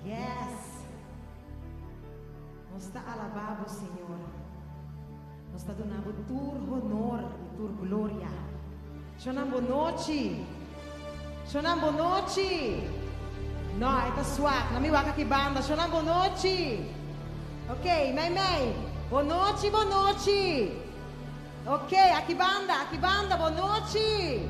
Yes! Nos ta alabá bo, Señor. Nos ta duna bo tur honor i tur gloria. Shonnan bo nochi. Shonnan bo nochi. No, e ta swak. Na mi wak aki banda. Shonnan bo nochi. Ok, mei mei. Bo nochi, bo nochi. Ok, aki banda, aki banda, bo nochi.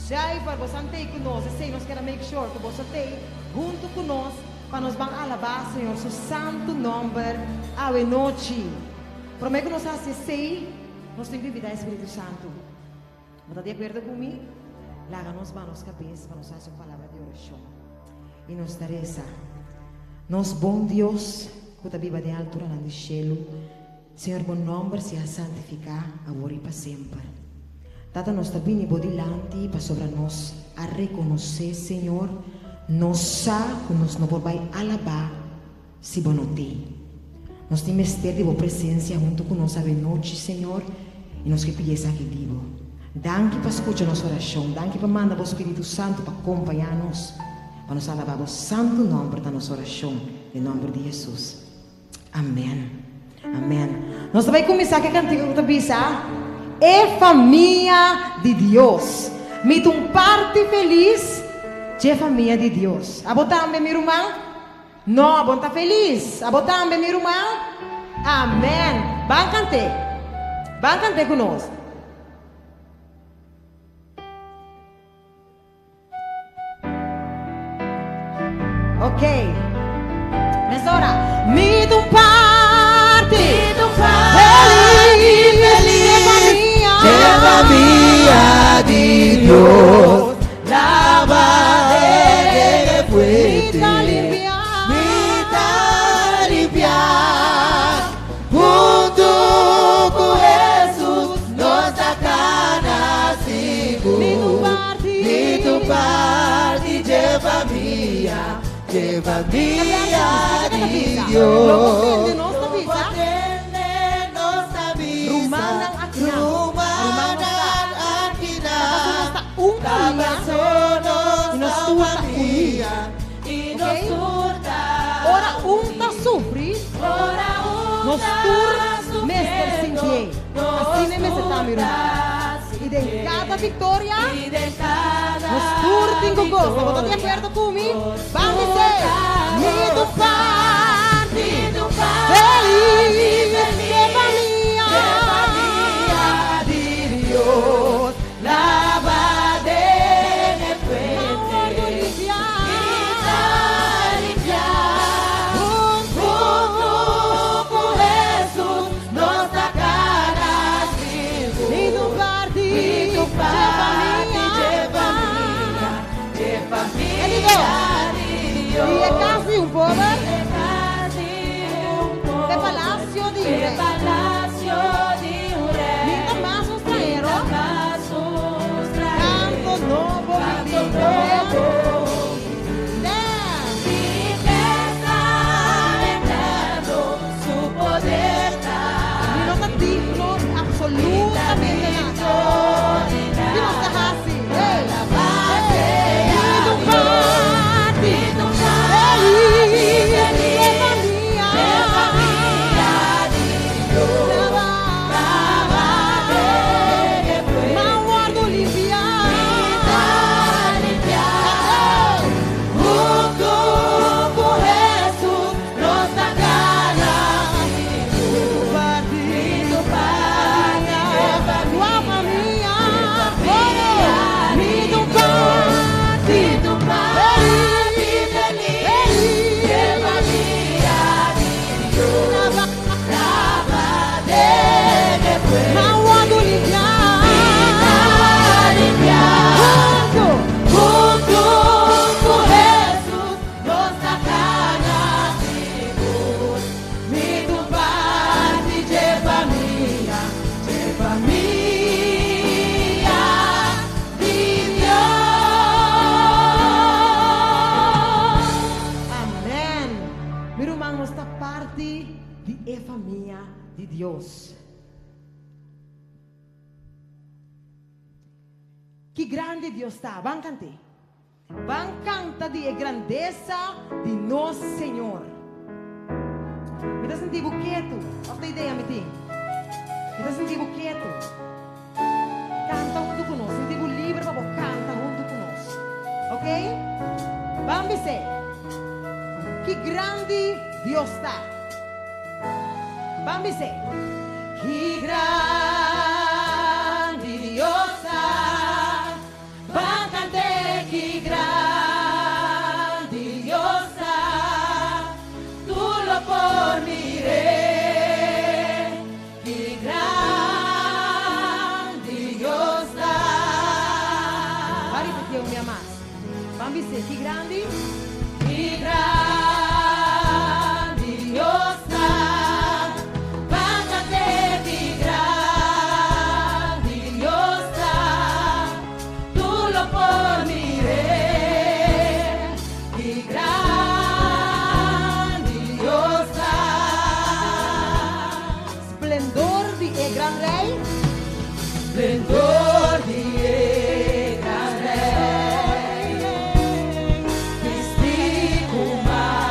Zuiver, bosan tei ku nos. Esei nos keda make sure ku boso tei huntu ku nos pa nos ban alabá Señor su santu nòmber awe nochi. Promé ku nos hasi esei, nos tin ku invitá e Spiritu Santu. Bo ta di akuerdo ku mi? Laga nos baha nos kabes pa nos hasi un palabra di orashon. I nos ta resa, Nos bon Dios ku ta biba den alturanan di shelu, Señor bo nomber sea santifiká awor i pa semper. Tata nos ta bini bo dilanti pasobra nos a rekonosé Señor nos sa ku nos no por bai alabá si bo no tei. Nos tin mester di bo presensia huntu ku nos awenochi Señor i nos ke pidi esaki di bo. Danki pa skucha nos orashon danki pa manda bo Spiritu Santu pa kompañá nos pa nos alabá bo santu nomber ta nos orashon den nomber di Hesus. Amen. Amen. Nos ta bai kuminsá ku e kantika ku ta bisa, E famia di Dios. Mi ta un parti felis dje famia di Dios. Abo tambe, mi ruman? No, abo no ta felis. Abo tambe, mi ruman? Amen. Ban kant'é. Ban kant'é ku nos. Ok. Mesora. Mi ta un parti. Mi ta un parti feliz. feliz. De famia di Dios. Laba de Mi ta limpia. Mi ta limpia. Huntu ku Hesus nos ta kana sigur. Mi ta un parti. Mi ta un parti dje famia, dje famia di Dios. Lo bo tende nos ta Lo bo bisa. tende nos ta bisa. Rumannan akinan. Rumannan akinan. Ta paso nos ta un Ta famia. paso nos I nos ta tur un ta uní. famia. I nos Ok? tur ta Ora un ta uní. sufri, nos tur sintié. Asina mester ta, mi ruman. I den kada viktoria, nos tur tin ku gosa. Bo ta di akuerdo ku mi? Ban bis'é, Mi ta parti felis di famia di Dios. Nan wòrdu limpiá. Mi ta parti dje famia. E di dos, di e kas di un pober te palasio di un rei. Mi ta mas un stranhero, kanto nobo mi tin ku Mi no ta digno di absolutamente nada. Ki nos ta hasi? Hey! Mi ta un parti felis di e famia. M'a wòrdu limpiá. Amen! Mi ruman, nos ta parti di e famia di Dios. Ki grandi Dios ta! Ban kant'é. Ban kanta di e grandesa di nos Señor. Mi ta sinti bo ketu, òf ta idea mi tin? Mi ta sinti bo ketu. Kanta huntu ku nos. Sinti bo liber pa bo kanta huntu ku nos. Ok? Ban bis'é, Ki grandi Dios ta! Ban bis'é, Ki grandi Dios ta! Ban kant'é ki grandi Dios ta, tur lo por mir'é. Ki grandi Dios ta. Ban ripitié un bia mas. Ban bis'é ki grandi. Ki grandi Dios ta, ban kant'é ki grandi Dios ta. Tur lo por mir'é, ki grandi Dios ta. Splendor di e gran Rei. Splendor di e gran Rei. Bisti ku majestad.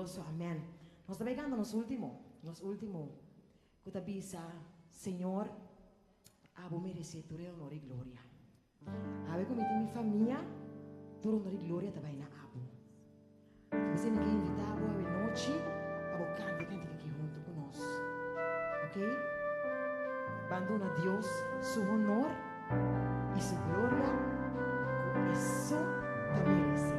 Glorioso, amen. Nos ta bay canta nos ultimo, nos ultimo, cu ta bisa, Señor, abo merece tur e honor y gloria. Awe cu mi tin mi famia, tur honor y gloria ta bay na abo. Anto mi ke invita bo awe nochi pa bo canta e cantica aki hunto cu nos. Ok? Ban duna Dios su honor y su gloria cu e so ta merece.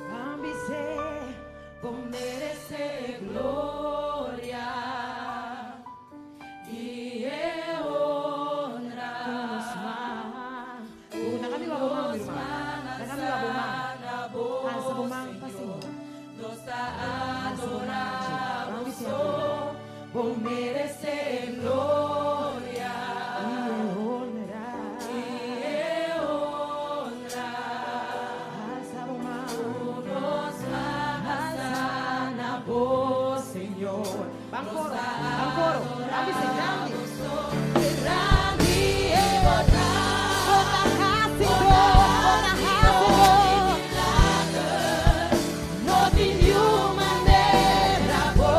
Ban bis'é, Bo meresé gloria i e honra. Ku nos man, ku nan amigo abo man, mi ruman. Nan amigo abo man. Alsa bo man pa Señor. Alsa bo man na dje. Ban bis'é atrobe. Bo meresé gloria i e honra. I e honra. Alsa bo man. Ku nos man alsa na bo, Señor. Ban koro, ban koro. Ban bis'é grandi. Grandi e bo ta. Bo ta hasidó, bo ta hasidó. No tin niun manera bo.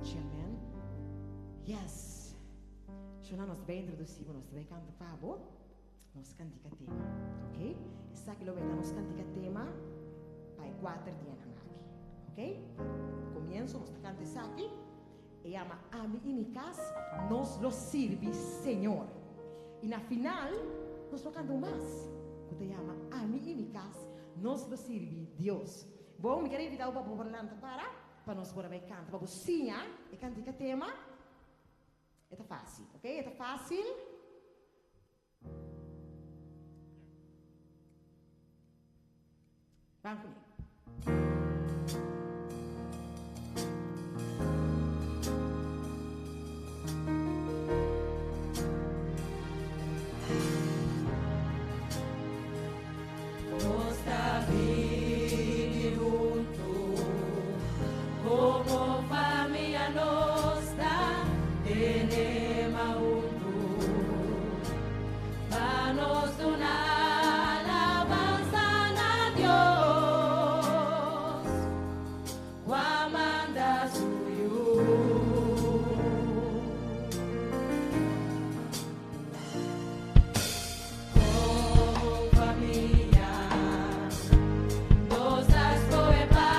anochi, amen. Yes. Shona nos ta bai introduci bo, nos ta bai canta pa bo nos cantica tema, ok? Esaki lo bai ta nos cantica tema pa e cuater dianan aki, ok? Comienzo nos ta canta esaki, e yama Ami y mi cas nos lo sirbi Señor. Y na final nos lo canta un mas cu ta yama Ami y mi cas nos lo sirbi Dios. Bon, mi kier invita bo pa bo por lanta para pa nos por a bai canta, pa bo siña e cantica tema. E ta fácil, ok? E ta fácil. Ban kuné. Nos ta bini huntu komo famia nos ta tene man huntu pa nos duna alabansa na Dios ku a manda su Yu. Komo famia nos a skohe pa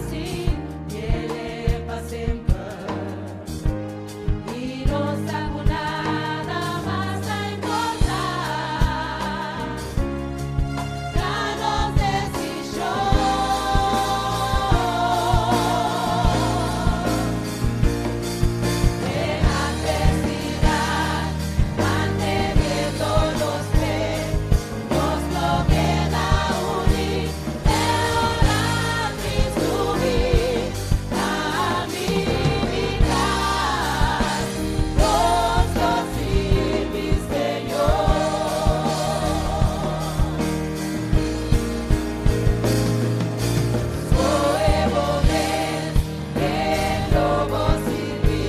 sirbiele pa semper i nos sa ku nada mas ta importá ta nos desishon. Den adversidat, manteniendo nos fe, nos lo keda uní te ora Cristo bin. Ami mi kas, nos lo sirbi Señor. Skohe bo mes Ken lo bo sirbi?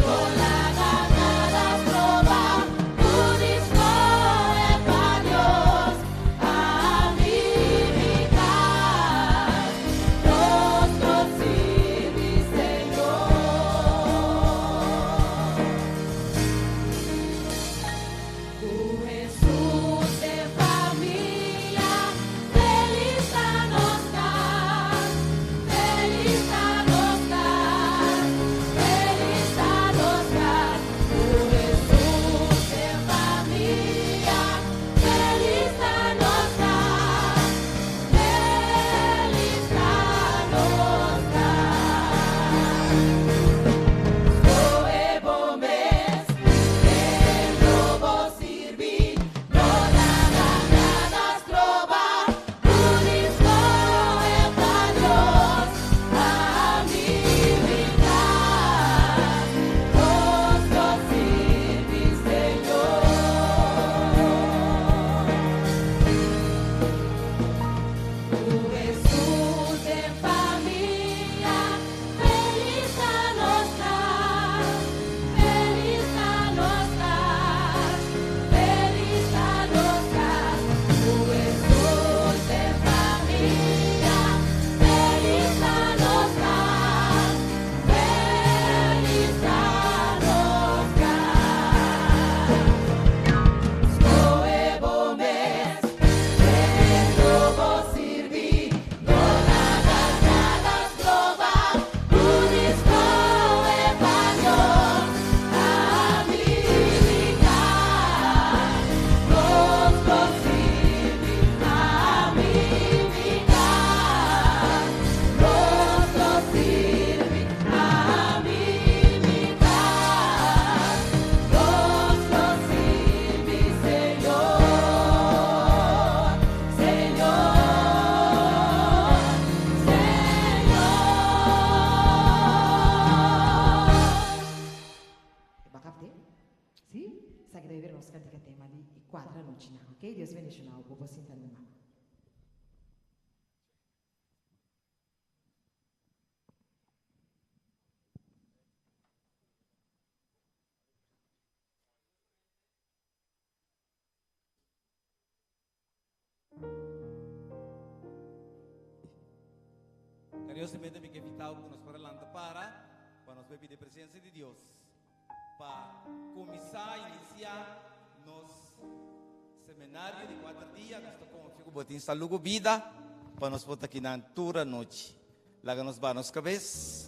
No laga nada stroba ku di skohe pa Dios. Ami mi kas, nos lo sirbi Señor. Ku Hesus den famia, felis ta nos kas, felis ta nos kas, felis ta nos kas. Ku Hesus den famia, felis ta nos kas, felis ta nos kas. Skohe bo mes, ken lo bo sirbi? No laga nada stroba ku di skohe pa Dios. Ami mi kas, nos lo sirbi Señor. Ku Hesus den famia, felis ta nos kas, felis ta nos kas, felis ta nos kas. Ku Hesus den famia, felis ta nos kas, felis ta nos kas. Skohe bo mes, ken lo bo sirbi? No laga nada stroba ku di skohe pa Dios. Ami mi kas, nos lo sirbi. Ami mi kas, nos lo sirbi. Ami mi kas, nos lo sirbi Señor, Señor, Señor. Bakapte? Sí? Esaki ta bira nos kantika tema di e cuatro anochinan, ok? Dios bendiciona bo, bo sinta numa. Cariñosamente mi ke invitá bo ku nos por a lanta para. Pa nos bai pidi presencia di Dios pa cuminsa inicia nos seminario di cuater dia. Nos ta confia cu bo tin salud cu bida pa nos por ta kinan tur anochi. Laga nos baha nos cabes.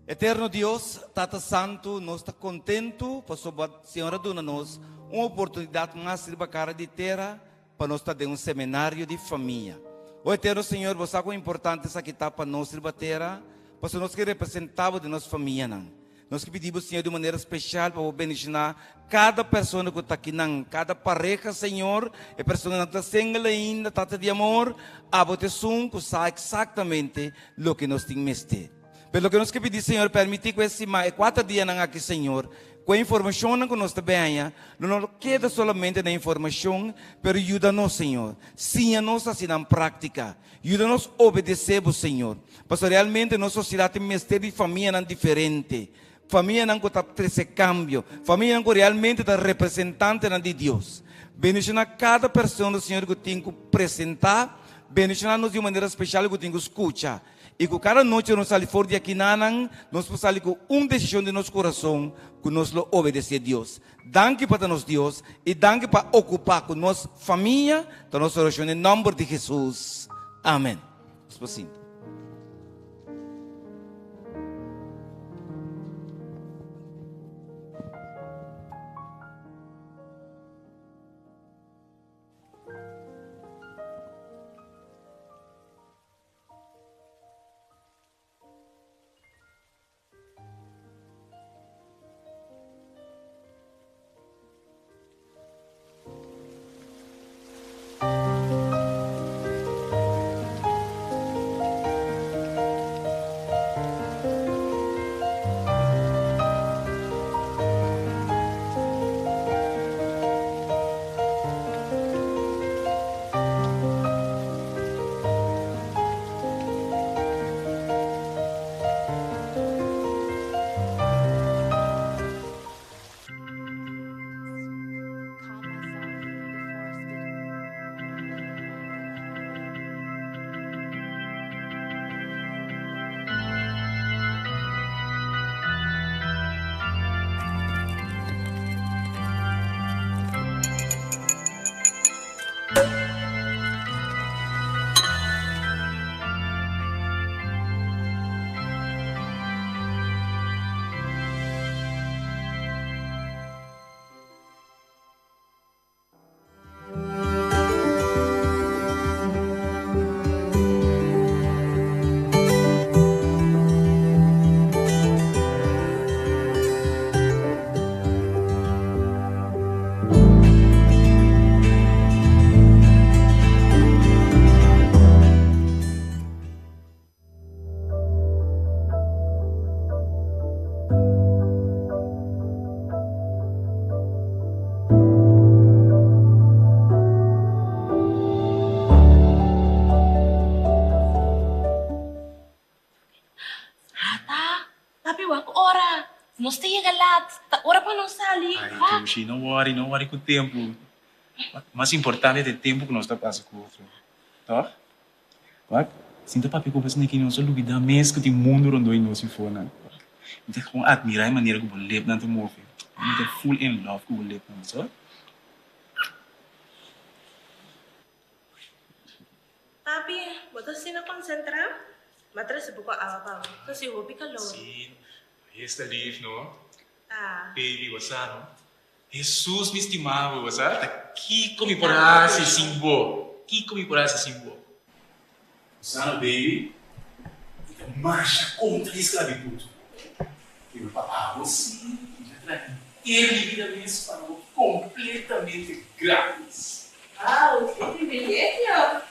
Eterno Dios, Tata Santo, nos ta contento pasobra Señor a duna nos un oportunidad mas riba cara di tera pa nos ta den un seminario di famia. O Eterno Señor, bo sa con importante esaki ta pa nos riba tera, pasobra nos ke representa bo den nos famianan. Nos ke pidi bo, Señor, di un manera special pa bo bendiciona cada persona cu ta akinan, cada pareha, Señor, e personanan cu ta single ainda, Tata di amor, abo ta esun cu sa exactamente loke nos tin mester. Pero loke nos ke pidi, Señor, permiti cu e siman, e cuater dianan aki, Señor, cu e informacionnan cu nos ta beña, lo no keda solamente na informacion, pero yuda nos, Señor. Siña nos haci nan practica. Yuda nos obedece Bo, Señor. Pasobra realmente nos sociedad tin mester di famianan diferente, famianan cu ta trece cambio, famianan cu realmente ta representantenan di Dios. Bendiciona cada persona, Señor, cu tin cu presenta. Bendiciona nos di un manera special cu tin cu scucha. I ku kada nochi nos sali for di akinanan, nos por sali ku un desishon den nos kurason ku nos lo obedesé Dios. Danki pa ta nos Dios i danki pa okupá ku nos famia. Ta nos orashon den nòmber di Hesus. Amen. Nos por sinta. Ata, papi wak ora. Nos ta yega lat. Ta ora pa nos sali. Ay, Dushi, no worry, no worry ku tempu. Mas importante ta e tempu ku nos ta pasa ku otro, tòg? Wak, sinta papia ku bo esaki nos a lubida mes ku tin mundu rondó di nos infonan. Mi ta kon admirá e manera ku bo lepnan ta move. Mi ta full in love ku bo lepnan, so. Papi, bo ta asina konsentrá? M'a trese poko awa pa bo. Ta hasi hopi kalor. Sí, esta lief, no? Ta. Baby, bo sa, no? Hesus, mi stima bo, bo sa? Ta kiko mi por hasi sin bo? Kiko mi por hasi sin bo? Bo sa, no, baby? Mi ta masha kontra di sklabitut. Pero pa abo sí, mi ta traha henter mi bida mes pa bo kompletamente gratis. Wow, ke privilegio!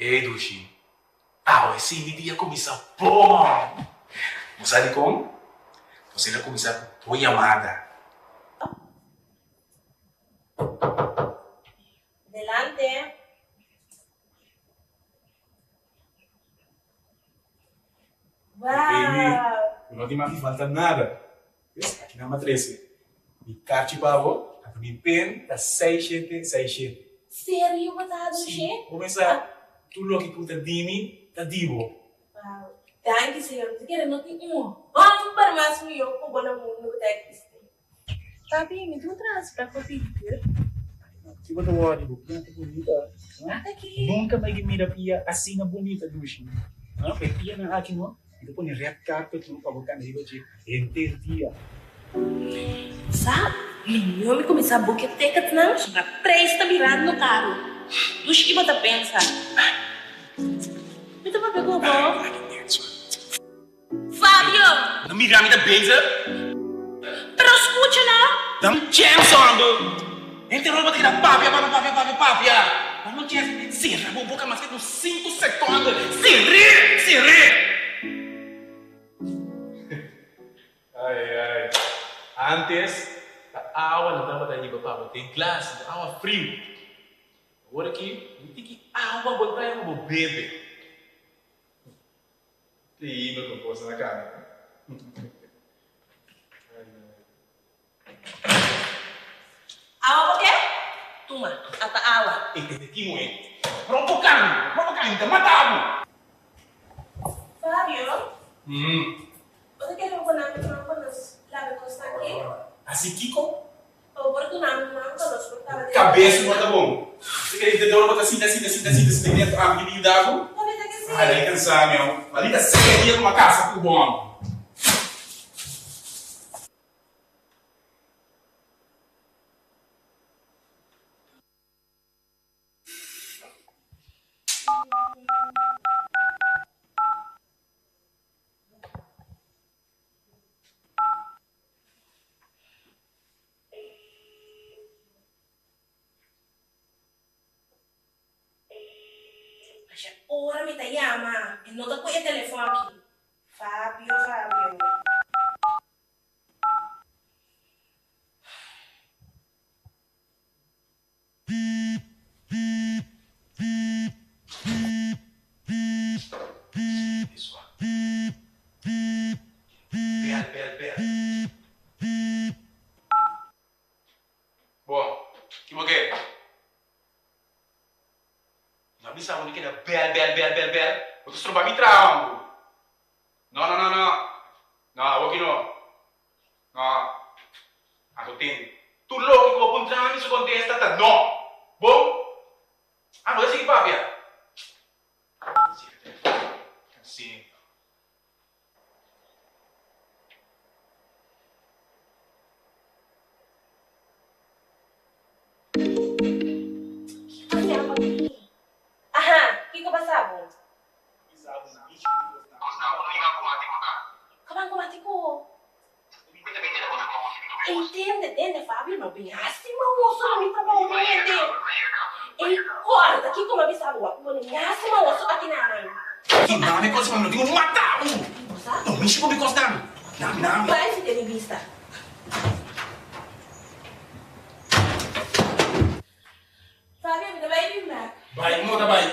Ey Dushi, awe si mi dia cuminsa bon! Bo sa dicon? Pasobra el a cuminsa cu bo yamada. Delante. Bo no tin mag di falta nada. Pues, aki nan m'a trese mi karchi pa bo, anto mi pen ta seis shete seis shete. Serio bo ta Sí, dushi? bo pensa tur loke ku ta di mi ta di bo. Wow, danki Señor, mi ta kere no tin un homber mas mihó ku bo na mundu ku ta eksistí. Papi, mi tin un transfer pa pidi pur. Ki bo ta wòrdu? Bo pia ta bunita. Ata ki. Nunka mi a mira pia asina bunita, dushi. E pianan aki no, mi ta pone red carpet no pa bo kanda riba dje henter dia. Sa, mihó mi kuminsá book e ticketsnan, sobra prijs ta birando karu. Dushi ki bo ta pensa? Mi ta papia ku bo. Fabio! No mira mi ta bezig. Pero scucha no! Dam chens homber! Henter ora bo ta keda papia papia papia papia papia. Dam un chens. Cera bo boca maske un cinco secondo. Cer'é! Cer'é! Ai ai. Antes ta awa nan tabata hiba pa bo den glas, awa friu. Awor aki un tiki awa bo ta haña pa bo bebe. Increíbel con cos na cana. Awa bo ke? Tuma, ata awa. E tende ki muhe. Provoca mi, provoca mi, ta mata bo. Fabio, bo ta kere bo nan man pa nos laga cos aki? Haci kico? Pa bo por duna mi man pa nos por kaba den Kabes no ta bon. Bo kere di dor bo ta sinta sinta sinta sinta sinta kende ami di yuda bo? Bo mester ke si. Ai dai kansa mi awo. Malita sea dia kuma kasa ku bo amo. Masha ora mi ta yama e no ta cu e telefon aki. Fabio, Fabio. Bel, bel, bel. Bon, ki bo ke? No a bisa bo mi keda bel, bel, bel, bel, bel. Bo ta stroba mi traha, hombre. No, no, no, no. No, awoki no. No. Anto tende. Tur loke ku bo puntra mi su kontesta ta no. Bon? Ah, bo ta sigui papia. Sera telefon. Cansé. Ki pasaba aki? Aha, kiko pasa bo? Kaban kumati ku? Ey tende, tende, Fabio no bin hasi mawoso na mi trabou mi hende. Ey korda kiko mi a bisa bo, wak bo no bin hasi mawoso aki na nan. Duna mi kos pa mi no tin ku mata bo. No mishi ku mi kosnan. Nami, nami. Bai si tene bista. Fabio mi ta bai bin bek. Bai, no ta bai.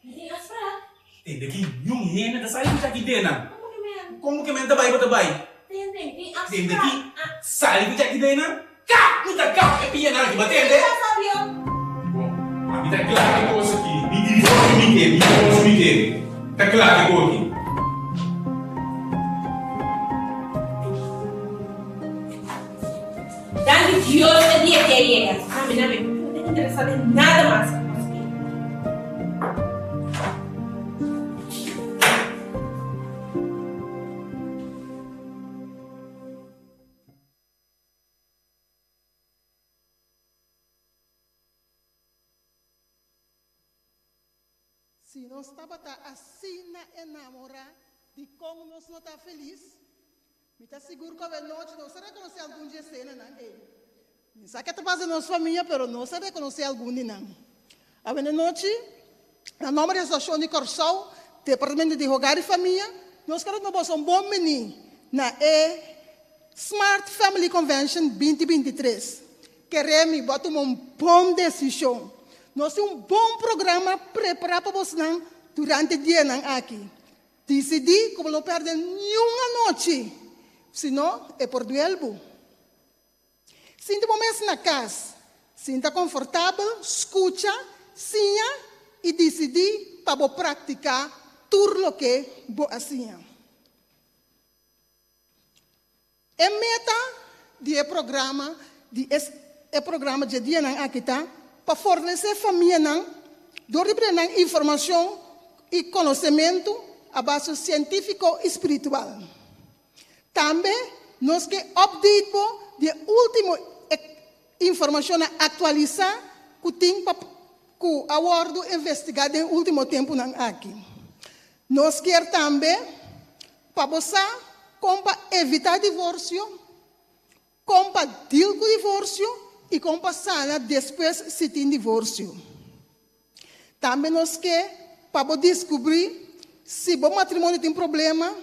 Mi tin afspraak. Tende ki niun hende ta sali ku chaki denan. Komo ke men? Komo ke men ta bai bo ta bai? Tende, mi tin afspraak. Tende ki sali ku chaki denan? Kap! Mi ta kap e pianan aki, bo tende? Sa Fabio. Bon, ami ta kla e kos aki. Mi divorcio mi ke, mi divorcio mi ke. Ta kla e kos aki. Danki Dios e dia ki a yega. Ami na mi no ta interesa den nada mas ku nos bida. Si nos tabata asina enamorá, dikon nos no ta felis? Mi ta sigur ku awenochi nos a rekonosé algun di e senanan ei. Mi sa ke ta pasa den nos famia, pero nos a rekonosé algun di nan. Awenochi, na nòmber di Asosiashon di Kòrsou, Departamento di Hogar i Famia, nos kere duna boso un bon biní na e Smart Family Convention 2023. Keré mi, bo a tuma un bon desishon. Nos tin un bon programa prepará pa bosnan durante e dianan aki. Disidí ku bo lo pèrdè niun anochi. Sino, e por duel bo. Sinti bo mes na kas, sinta konfortabel, skucha, siña i disidí pa bo praktiká tur loke bo a siña. E meta di e programa di e programa dje dianan aki ta pa fortalesé famianan dor di brinda nan informashon i konosementu a base sientífiko i spiritual. Tambe nos ke update bo di e último informashonnan aktualisá ku tin pa ku a wòrdu investigá den último tempunan aki. Nos kier tambe pa bo sa kon pa evitá divorsio, kon pa deal ku divorsio i kon pa sana despues si tin divorsio. Tambe nos ke pa bo diskubrí si bo matrimonio tin problema,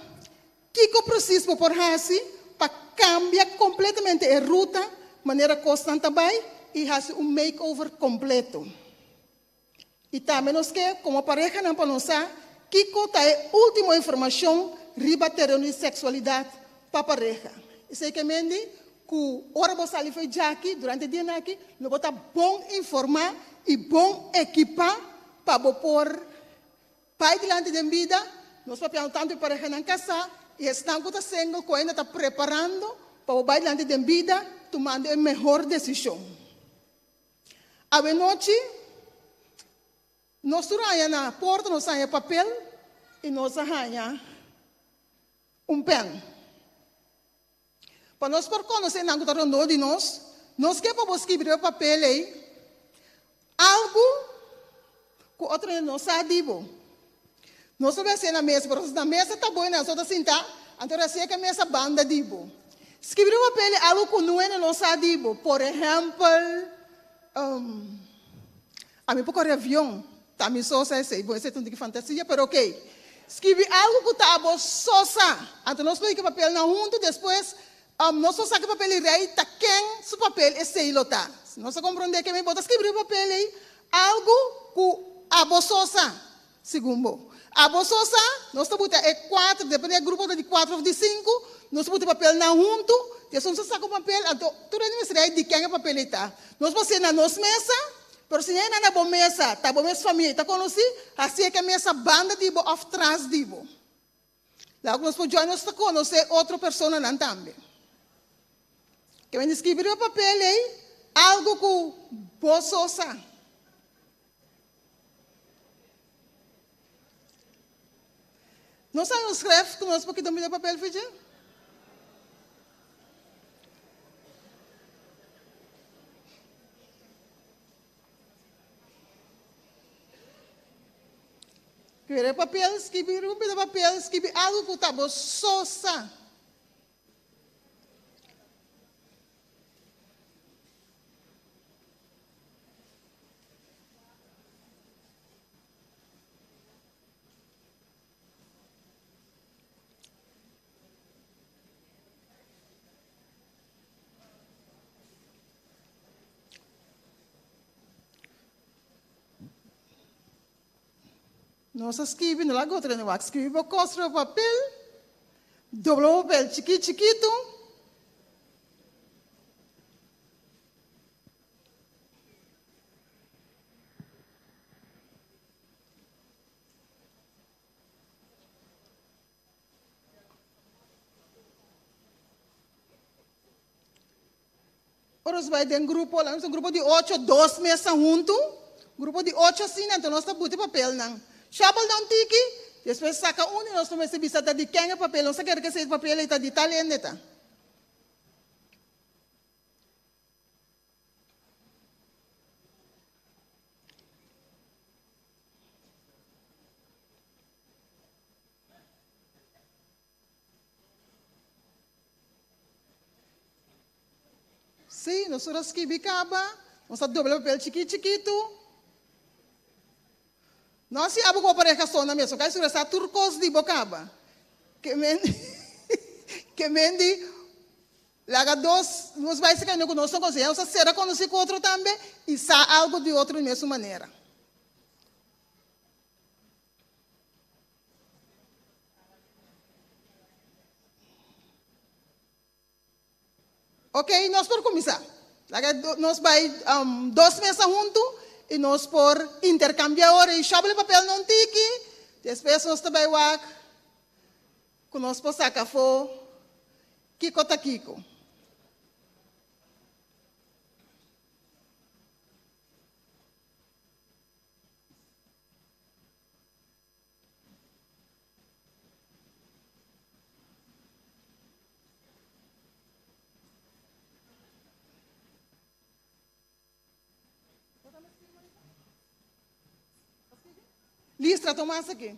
kiko presis bo por hasi pa kambia kompletamente e ruta manera kosnan ta bai i hasi un makeover kompleto. I tambe nos ke komo parehanan pa nos sa kiko ta e último informashon riba tereno di seksualidat pa pareha. Esei ke men di ku ora bo sali fo'i djaki durante e dianan aki lo bo ta bon informá i bon ekipá pa bo por bai dilanti den bida. Nos papiando tantu e parehanan kasá i esnan ku ta single ku ainda ta preparando pa bo bai dilanti den bida tumando e mehor desishon. Awenochi, nos tur haña na porta, nos haña papel i nos a haña un pèn. Pa nos por konosé nan ku ta rondó di nos, nos ke pa bo skibi riba e papel ei algu ku otro hende no sa di bo. Nos ta bensé na mesa, pero na mesa ta bo i nan so ta sintá, anto rasié ku e mesa banda di bo. Skibi riba papel ei algu ku nunde no sa di bo. Por ehèmpel, ami por kore avion, ta mi so sa esei. Bon, esei ta un tiki fantasia, pero okey. Skibi algu ku ta abo so sa. Anto nos por hika papelnan huntu, despues nos por saka e papel i rei ta ken su papel esei lo ta. Si nos a komprondé ke mi bo ta skibi riba papel ei algu ku abo so sa. Segun bo. Abo so sa, nos ta buta e kuater, depende e grupo ta di kuater of di sinku, nos ta buta e papelnan huntu, di esun sa saka un papel, anto tur hende mester ei di ken e papel ei ta. Nos por sena na nos mesa, pero si no na bo mesa, ta bo mes famia i ta konosí, hasié ku e mesa banda di bo òf tras di bo. Laga ku nos por join nos ta konosé otro personanan tambe. Ke men di skibi riba papel ei algu ku bo so sa. Nos a un skref ku nos por kita un bida papel for dje? Kere papel, skibi riba un bida papel, skibi algu ku ta bo so sa. Nos a skibi, no laga otro hende wak. Skibi bo kos riba papel, dobla bo papel chikit chikitu. Ora nos bai den grupo, laga nos un grupo di ocho, dos mesa huntu, grupo di ocho asina, anto nos ta buti papelnan. Shuffle nan tiki, despues saka un di nos ta mester bisa ta di ken e papel, nos ta kere ke e papel ei ta di tal hende ta. Sí, nos ora skibi kaba, nos a dobla papel chikit chikitu. No hasi abo ku bo pareha so na mesa, kai sura sa tur kos di bo kaba. Ke men ke men di laga dos nos bai seka ku nos no konosé, nos a sera konosí ku otro tambe i sa algu di otro di mesun manera. Ok, nos por kuminsá. Laga nos bai dos mesa huntu i nos por interkambiá ora i shòbel e papelnan un tiki. Despues nos ta bai wak ku nos por saka afó kiko ta kiko. Listra, Tomas aki.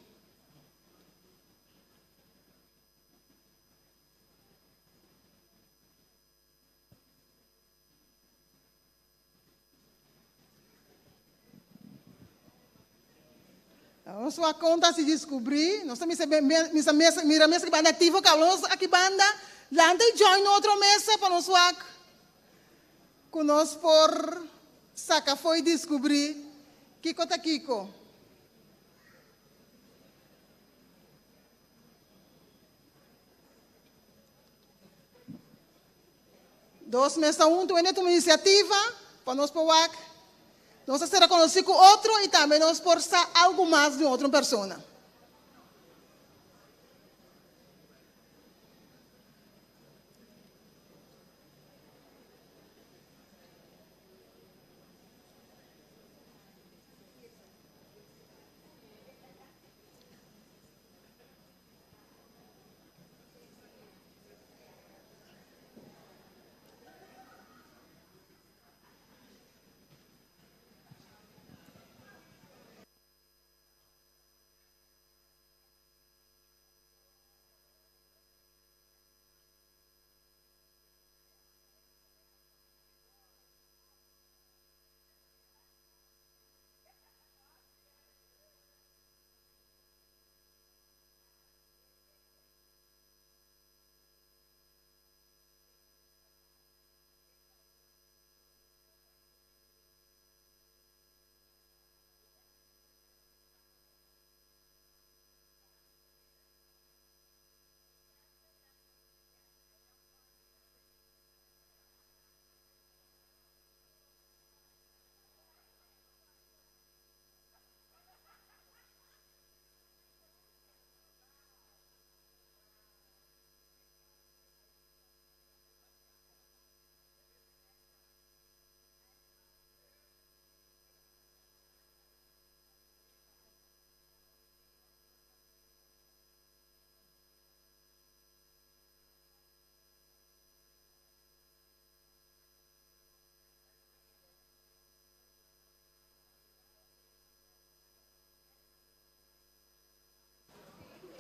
Nos wak konta si diskubrí, nos ta misa misa mesa mira mesa ki banda aktivo kaba nos aki banda lanta i join otro mesa pa nos wak ku nos por saka afó i diskubrí kiko ta kiko. Dos mes ta huntu hende tuma inisiativa pa nos por wak. Nos a sera konosí ku otro i tambe nos por sa algu mas di un otro persona.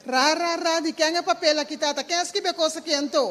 Ra ra ra di ken e papel aki ta? Ta ken a skibi e kos aki anto?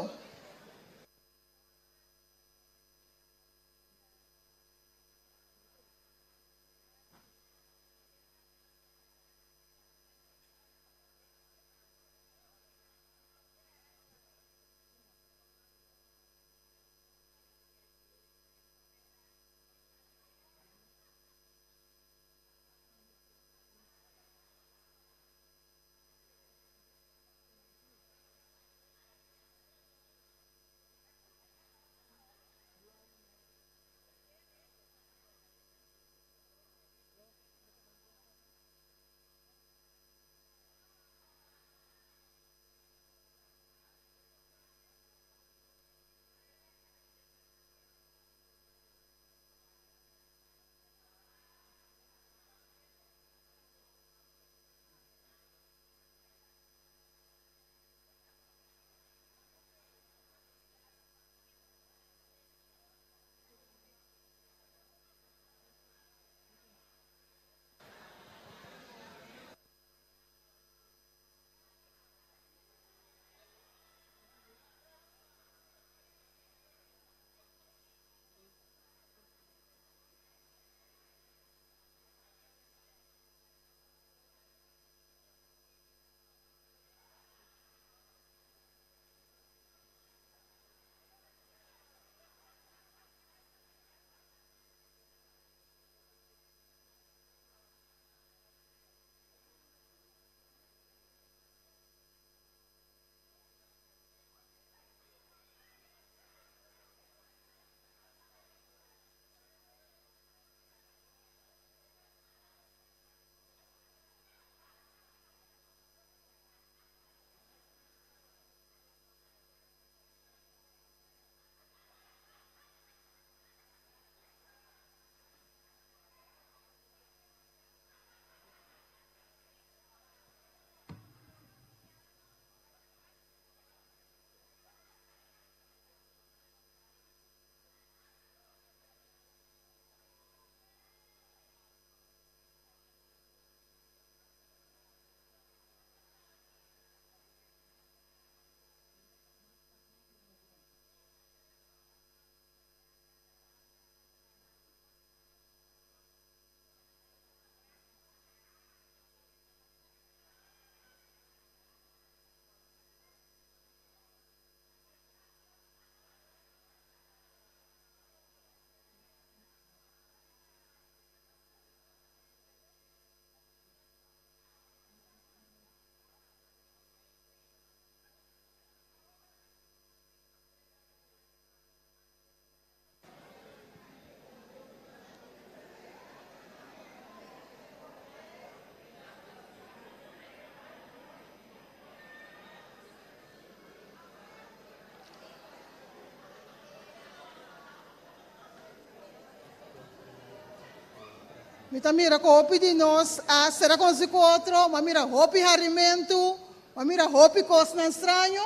Mi ta mira ku hopi di nos a sera konosí ku otro, mi a mira hopi harimentu, mi a mira hopi kosnan straño.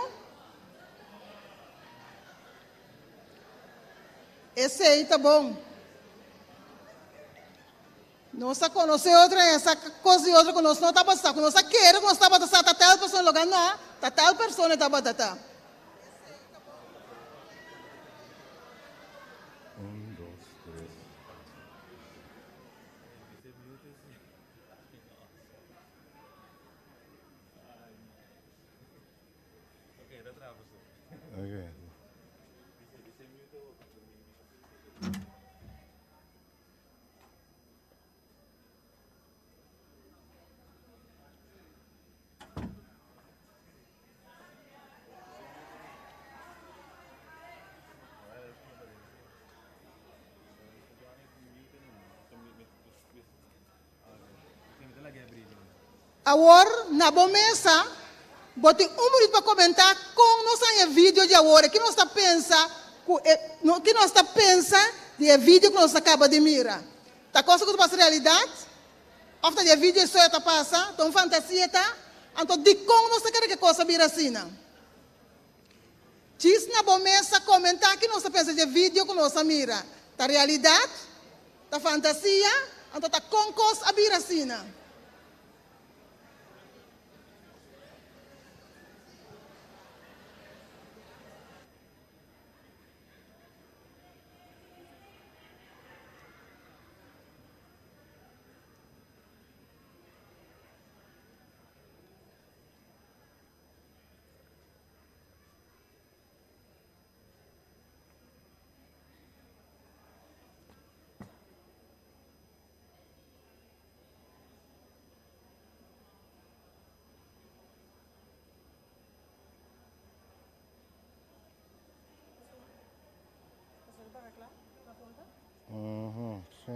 Esei ta bon. Nos a konosé otro i a sa kos di otro ku nos no tabata sa, ku nos a kere ku nos tabata sa ta tal persona, loke no, ta tal persona e tabata ta. Un, dos, tres. Okay. Awor, na bo mesa, bo tin un minuut pa komentá kon nos haña e video di awor i ki nos ta pensa ku e ki nos ta pensa di e video ku nos a kaba di mira. Ta cosa ku ta pasa realidat? Òf ta di e video e storia ta pasa? Ta un fantasia ta? Anto dikon nos ta kere ku e kos a bira asina? Djis na bo mesa komentá ki nos ta pensa di e video ku nos a mira. Ta realidat? Ta fantasia? Anto ta kon kos a bira asina? Sí.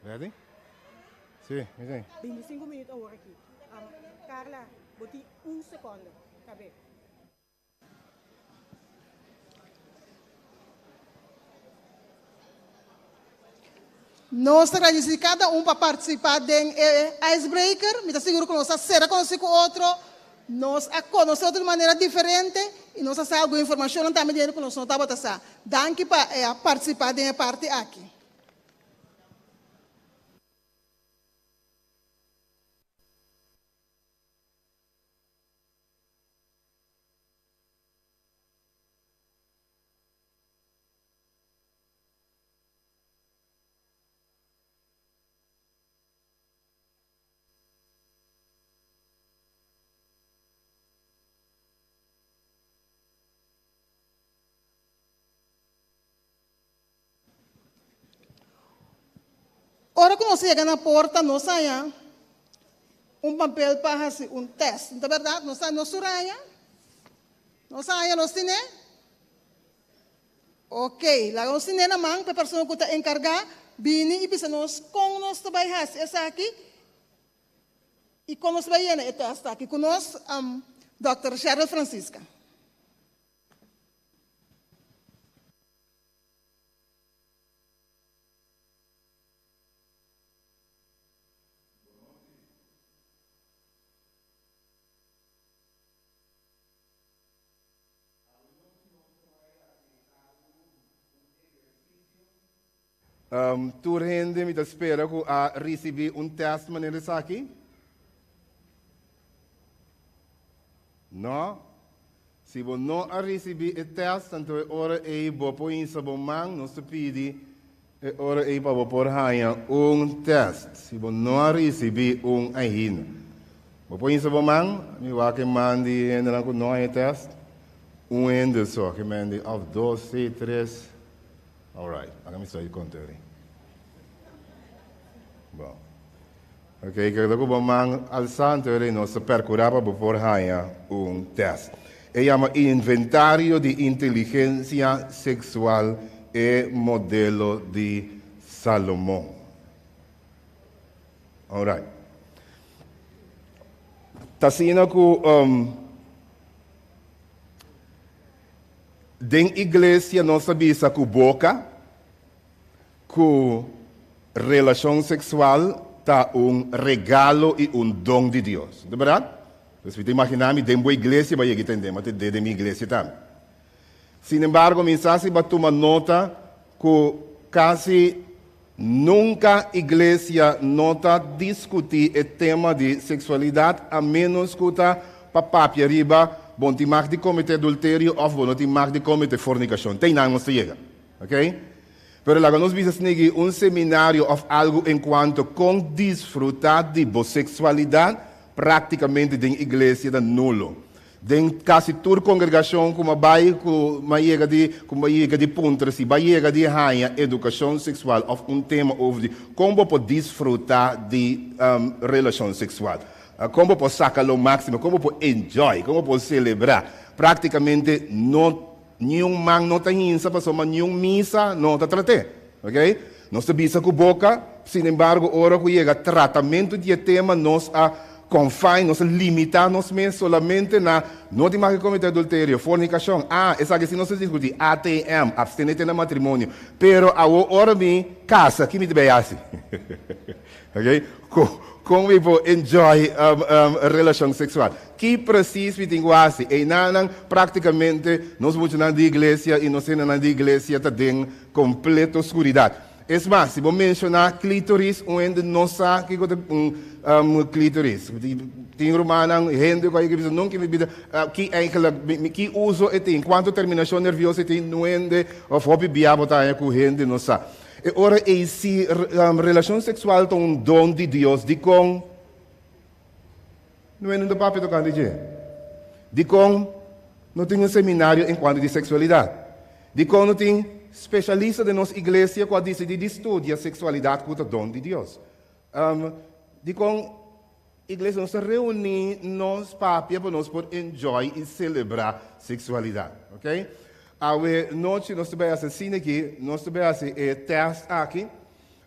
Ready? Sí, mi tin. 25 minuut awor aki. Um, Carla, bo tin un seconde. Cabe. Nos ta gradisí kada un pa partisipá den e icebreaker. Mi ta sigur ku nos a sera konosí ku otro, nos a konosé otro di manera diferente i nos a sa algun informashonnan tambe di hende ku nos no tabata sa. Danki pa e a partisipá den e parti aki. Ora ku nos yega na porta nos haña un papel pa hasi un tèst, no ta bèrdat? Nos nos tur haña? Nos haña, nos tine? Ok, laga nos tine na man pa e persona ku ta enkargá bini i bisa nos kon nos ta bai hasi esaki i kon nos ta bai yena e tèst aki ku nos Dòkter Cheryl Francisca. Um, tur hende mi ta spera ku a risibí un tèst manera esaki? No? Si bo no a risibí e tèst, anto e ora ei bo por hinsa bo man, nos ta pidi e ora ei pa bo por haña un tèst, si bo no a risibí un ainda. Bo por hinsa bo man? Mi wak e man di hendenan ku no haña e tèst. Un hende so, ke men di, òf dos, sí, tres. Alright, laga mi stoi konta eri. Bon. Ok, keda ku bo man alsá anto eri nos ta perkurá pa bo por haña un tèst. E yama Inventario di Inteligensia Seksual, e modelo di Salomon. Alright. Ta asina ku den iglesia nos ta bisa ku boka ku relashon seksual ta un regalo i un don di Dios. No ta bèrdat? Pues mi ta imaginá mi den bo iglesia bo a yega i tende, mi a tendé den mi iglesia tambe. Sinembargo mi sa si bo a tuma nota ku kasi Nunka iglesia no ta diskutí e tema di seksualidat a ménos ku ta pa papia riba bo no tin mag di kometé adulterio òf bo no tin mag di kometé fornikashon. Te einan nos ta yega. Oké? Pero laga nos bisa snigi un seminario òf algu enkuanto kon disfrutá di bo seksualidat práktikamente den iglesia ta nulo. Den kasi tur kongregashon ku m'a bai ku m'a yega di ku m'a yega di puntra si b'a yega di haña edukashon seksual òf un tema over di kon bo por disfrutá di relashon seksual, kon bo por saka lo máksimo, kon bo por enjoy, kon bo por selebrá. Práktikamente no niun man no ta hinsa pasobra niun misa no ta trat'é. Oké? Nos ta bisa ku boka, sinembargo ora ku yega tratamentu di e tema nos a confine, nos a limitá nos mes solamente na no tin mag di kometé adulterio, fornikashon, ah, esaki si nos ta diskutí, ATM, abstenete na matrimonio, pero awor ora mi kasa ki mi ta bai hasi? Oké? Kon mi por enjoy relashon seksual? Ki presis mi tin ku hasi? Einanan praktikamente nos muchanan di iglesia i nos hendenan di iglesia ta den Kompleto skuridat. Es mas, si bo menshoná klítoris, un hende no sa kiko ta un klítoris. Tin rumannan, hende ku a yega bisa, nunka mi bida, ki eigenlijk, ki uso e tin, kuantu terminashon nervioso e tin, no hende, òf hopi bia bo ta haña ku hende no sa. E ora ei si relashon seksual ta un don di Dios, dikon no hende no ta papia tokante dje? Dikon no tin un seminario enkuanto di seksualidat? Dikon no tin spesialista den nos iglesia ku a disidí di studia seksualidat ku ta don di Dios? Dikon iglesia nos ta reuní nos papia pa nos por enjoy i selebrá seksualidat? Ok. Awe nochi nos ta bai hasi asina aki, nos ta bai hasi e tèst aki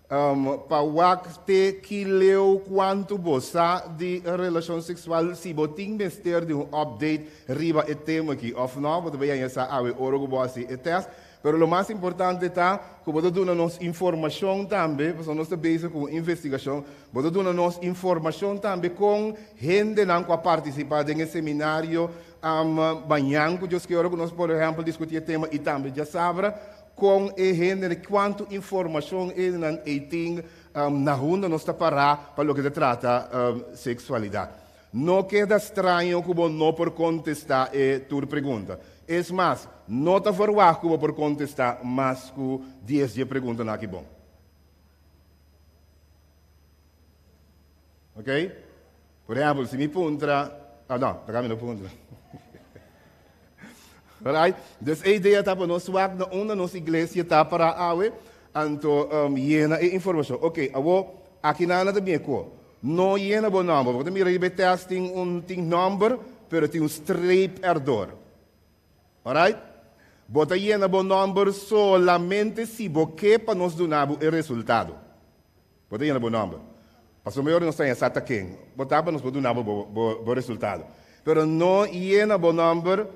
pa wak te ki leu kuantu bo sa di relashon seksual, si bo tin mester di un update riba e tema aki òf nò, bo ta bai haña sa awe ora ku bo hasi e tèst. Pero lo mas importante ta ku bo ta duna nos informashon tambe, pasobra nos ta bezig ku un investigashon, bo ta duna nos informashon tambe kon hendenan ku a partisipá den e seminario mañan ku Dios ke ora ku nos por ehèmpel diskutí e tema i tambe djasabra, Kon e hende, kuantu informashon e hendenan ei tin na hunda nos ta pará pa loke ta trata seksualidat? No keda straño ku bo no por kontestá e tur pregunta. Es mas, no ta verwagt ku bo por kontestá mas ku dies dje preguntanan aki bon. Oké? Por ehèmpel, si mi puntra, ah no, ta mi no puntra. Alright? Dus e idea ta pa nos wak na unda nos iglesia ta para awe, anto um, yena e informashon. Oké, awo, aki nana ta bien ko. No yena bo nòmber, bo ta mira riba e tèst tin un tin nòmber, pero tin un streep erdoor. Alright? Bo ta yena bo nòmber solamente si bo ke pa nos duna bo e resultado. Bo ta yena bo nòmber. Pasobra mayor nos ta haña sa ta ken bo ta pa nos por duna bo bo resultado. Pero no yena bo nòmber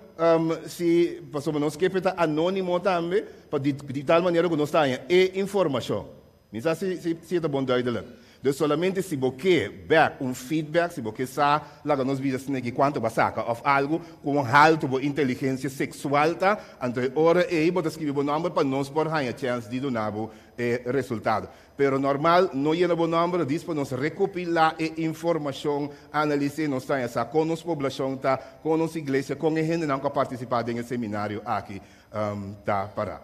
si pasobra nos ke pa e ta anónimo tambe pa di tal manera ku nos ta haña e informashon. Mi sa si si e ta bon duidelijk. Dus solamente si bo ke bèk un feedback, si bo ke sa laga nos bisa sneki kuantu bo a saka òf algu, kon haltu bo inteligensia seksual ta, anto e ora ei bo ta skibi bo nòmber pa nos por haña chèns di duna bo e resultado. Pero normal no yena bo nòmber, dis pa nos rekopilá e informashon, analis'é, nos ta haña sa kon nos poblashon ta, kon nos iglesia, kon e hendenan ku a partisipá den e seminario aki ta pará.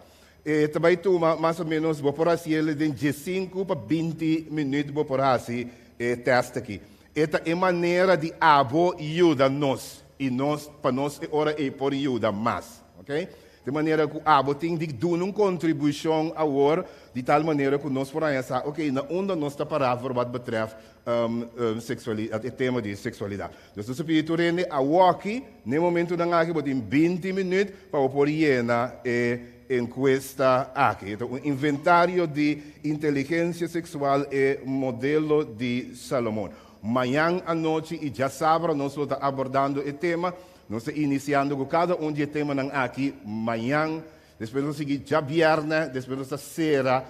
E ta bai tuma mas o ménos, bo por hasi el den diesinku pa 20 minüt bo por hasi e tèst aki. E ta e manera di abo yuda nos. I nos, pa nos e ora ei por yuda mas. Ok? Di manera ku abo tin di duna un kontribushon awor, di tal manera ku nos por haña sa, ok, na unda nos ta pará voor wat betreft seksualidat, e tema di seksualidat. Dus nos a pidi tur hende awoki, na e momentunan aki bo tin binti minüt pa bo por yena e enkuesta aki. E ta un inventario di inteligensia seksual, e modelo di Salomon. Mañan anochi i djasabra nos lo ta abordando e tema. Nos ta inisiando ku kada un di e temanan aki mañan, despues nos ta sigui djabièrnè, despues nos ta sera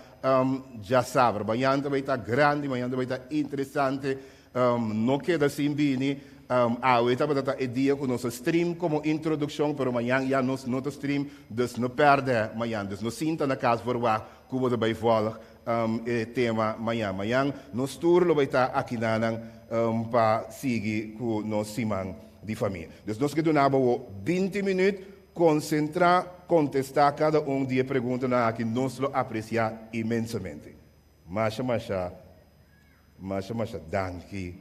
djasabra. Mañan ta bai ta grandi, mañan ta bai ta interesante. No keda sin bini. Awe tabata ta e dia ku nos a stream komo introdukshon, pero mañan ya nos no ta stream, dus no pèrdè mañan. Dus no sinta na kas por wak ku bo ta bai vòlg e tema mañan. Mañan nos tur lo bai ta akinanan pa sigui ku nos siman di famia. Dus nos ke duna bo awo binti minüt, konsentrá, kontestá kada un di e preguntanan aki, nos lo apresiá inmensamente. Masha masha masha masha danki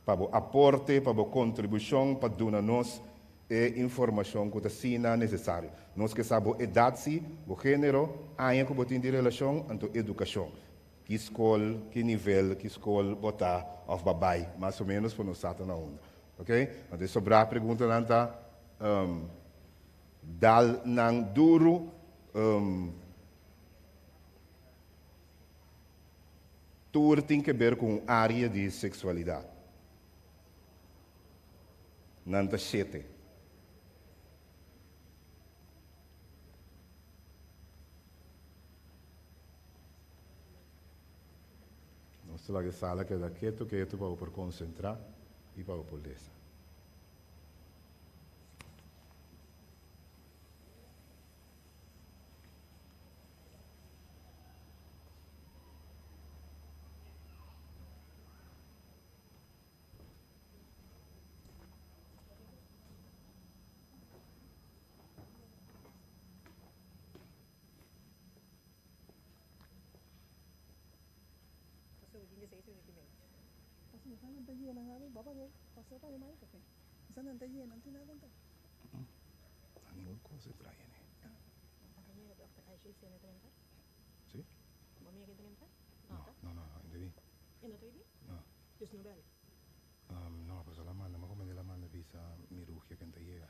pa bo aporte, pa bo kontribushon pa duna nos e informashon ku ta asina nesesario. Nos ke sa bo edat si, bo género, aña ku bo tin di relashon, anto edukashon. Ki skol, ki nivel, ki skol bo ta òf bo a bai, mas o ménos pa nos sa ta na unda. Ok? Anto e sobrá preguntanan ta dal nan duru. Tur tin ke ber ku un área di seksualidat. Nan ta shete. Nos ta laga e sala keda ketu ketu pa bo por konsentrá i pa bo por lesa. Sí? No, no, no, no, entendí. No. No, pues la manda, me comende la manda bisa mi rugia que te llega.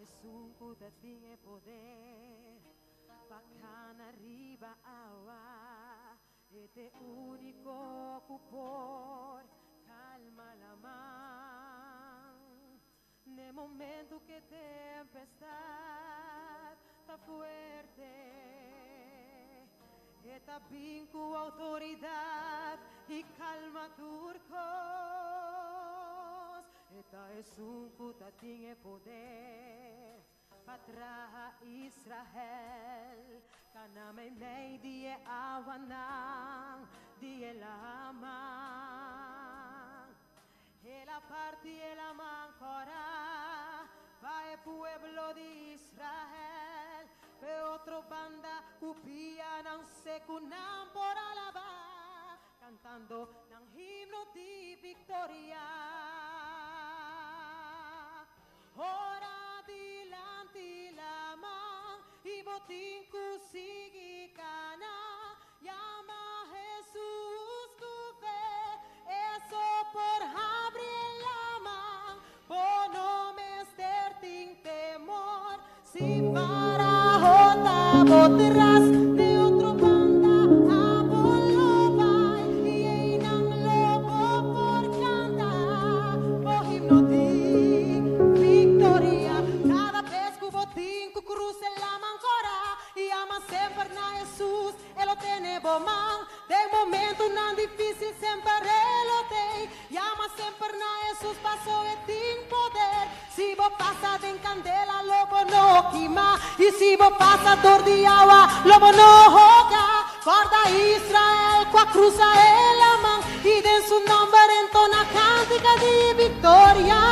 esun ku ta tin e poder pa kana riba awa. E t'e úniko ku por kalma laman. N'e momento ku e tempestat ta fuerte, e ta bin ku outoridat i kalma tur kos. E ta esun ku ta tin e poder pa traha Israel kana meimei di e awanan di e laman. El a parti e laman kòrá pa e pueblo di Israel, p'e otro banda ku pianan seku nan por alabá, kantando nan himno di viktoria. Ora dilanti laman i bo tin ku sigui kana, yama Hesus ku fe, e so por habri e laman. Bo no mester tin temor si Farao ta bo tras, den otro banda abo lo bai i einan lo bo por kanta bo himno di viktoria. Kada bes ku bo tin ku krusa e laman kora, yama semper na Hesus, e lo tene bo man. Den momentunan difísil semper e lo tei. Yama semper na Hesus paso e tin poder. Si bo pasa den kandela lo bo no kima, i si bo pasa dor di awa lo bo no hoga. Kòrda Israel ku a krusa e laman, i den su nòmber entona kántika di viktoria.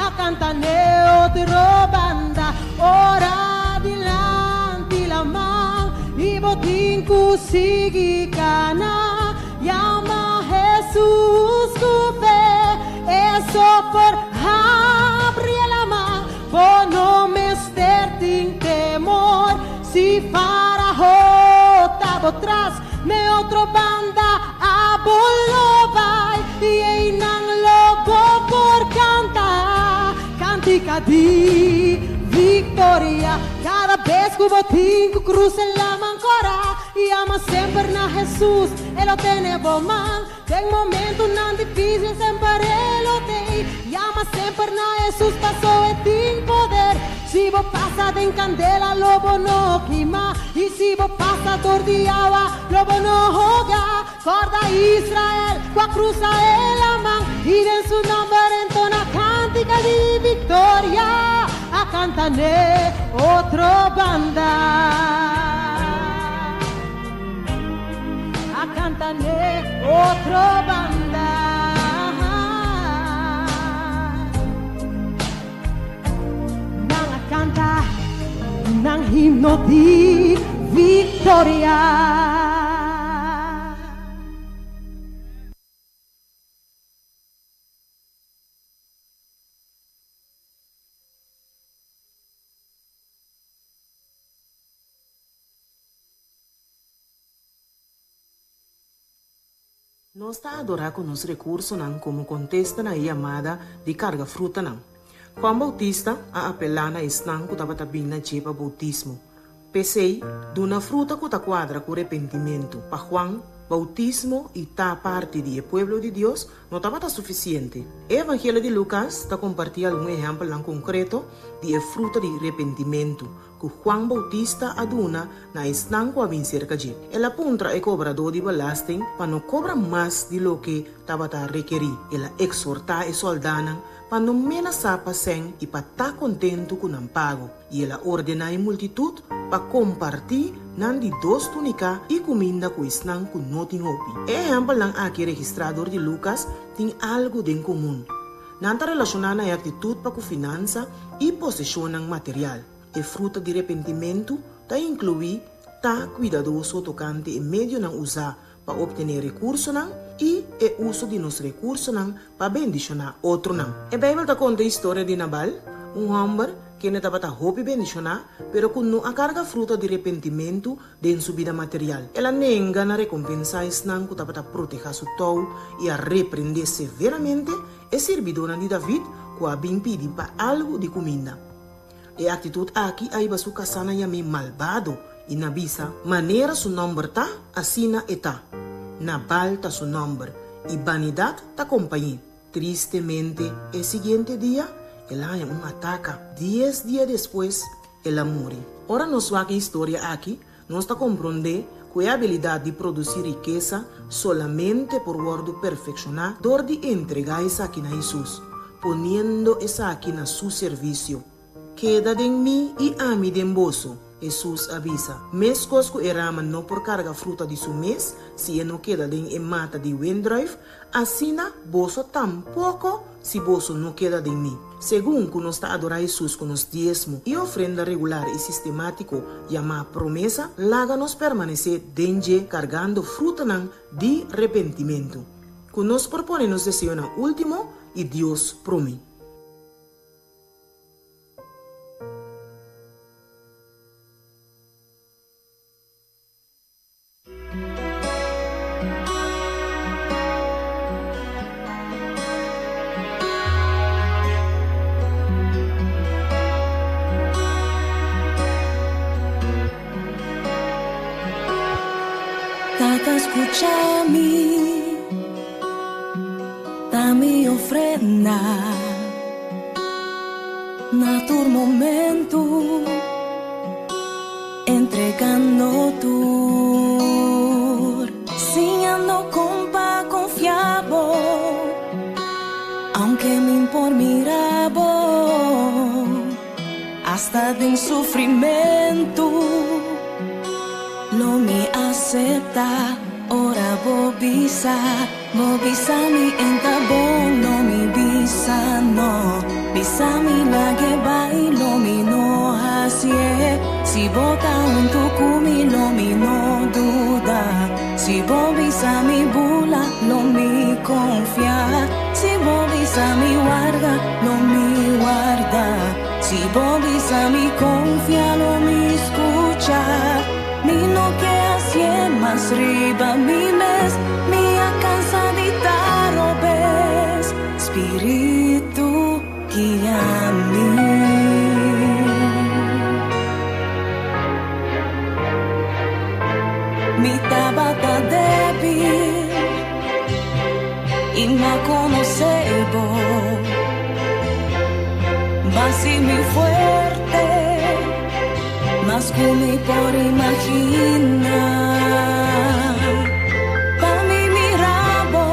A kanta n'e otro banda, ora dilanti laman, i bo tin ku sigui kana. Yama Hesus ku fe, e so por habri e laman. Bo no mester tin temor si Faraho ta bo tras. N'e otro banda abo lo bai, i einan lo bo por kanta kantika di viktoria. Kada bes ku bo tin ku krusa e laman kora, yama semper na Hesus, e lo tene bo man. Den momentunan difísil semper e lo tei. Yama semper na Hesus paso e tin poder. Si bo pasa den kandela lo bo no kima, i si bo pasa dor di awa lo bo no hoga. Kòrda Israel ku a krusa e laman, i den su nòmber entona kántika di viktoria, a kanta n'e otro banda. A kanta n'e otro banda. Nan a kanta nan himno di viktoria. Nos ta adorá ku nos rekursonan komo kontesta na e yamada di karga frutanan. Juan Boutista a apelá na esnan ku tabata bin na dje pa boutismo. P'esei, duna fruta ku ta kuadra ku repentimentu. Pa Juan, boutismo i ta parti di e pueblo di Dios no tabata sufisiente. E Evangelio di Lukas ta kompartí algun ehèmpelnan konkreto di e fruta di repentimentu ku Juan Boutista a duna na esnan ku a bin serka dje. El a puntra e kobradó di belasting pa no kobra mas di loke tabata rekerí. El a ekshortá e sòldánan pa no menasá pa sèn i pa ta kontentu ku nan pago. I el a ordená e multitut pa kompartí nan di dos túnika i kuminda ku esnan ku no tin hopi. E ehèmpelnan aki registrá dor di Lukas tin algu den komun. Nan ta relashoná na e aktitut pa ku finansa i poseshonnan material. E fruta di repentimentu ta inkluí ta kuidadoso tokante e medionan usá pa optené rekursonan i e uso di nos rekursonan pa bendishoná otronan. E Beibel ta konta e historia di Nabal, un hòmber kende tabata hopi bendishoná pero ku no a karga fruta di repentimentu den su bida material. El a nenga na rekompensá esnan ku tabata protehá su tou i a reprendé severamente e sirbidónan di David ku a bin pidi pa algu di kuminda. E aktitut aki a hiba su kasá na yam'é malbado i na bisa, Manera su nòmber ta, asina e ta. Nabal ta su nòmber, i banidat ta kompañ'é. Tristemente, e siguiente dia, el a haña un ataka. Dies dia despues, el a muri. Ora nos wak e historia aki, nos ta komprondé ku e abilidat di produsí rikesa solamente por wòrdu perfekshoná dor di entregá esaki na Hesus, poniendo esaki na su servisio. Keda den mi i ami den boso, Hesus a bisa. Meskos ku e rama no por karga fruta di su mes si e no keda den e mata di wendrùif, asina boso tampoko si boso no keda den mi. Segun ku nos ta adorá Hesus ku nos diesmo i ofrenda regular i sistemátiko yamá promesa, laga nos permanesé den dje kargando frutanan di repentimentu, ku nos por pone nos deseonan último i Dios promé. Tata skucha mi, ta mi ofrenda na tur momento, entregando tur, siñando kon pa konfia bo, aunke mi por mira bo, hasta den sufrimentu lo mi aseptá ora bo bisa. Bo bisa mi en ta bon, lo mi bisa no. Bisa mi lag'e bai, lo mi no hasié. Si bo ta huntu ku mi, lo mi no duda. Si bo bisa mi bula, lo mi konfia. Si bo bisa mi warda, lo mi warda. Si bo bisa mi konfia, lo mi skucha. Mi no ke hasié mas riba mi mes, mi a kansa di ta robes. Spiritu guia mi. Mi tabata debil i m'a konosé bo. B'a hasi mi fuerte, mas ku mi por imaginá. Pa mi mira bo,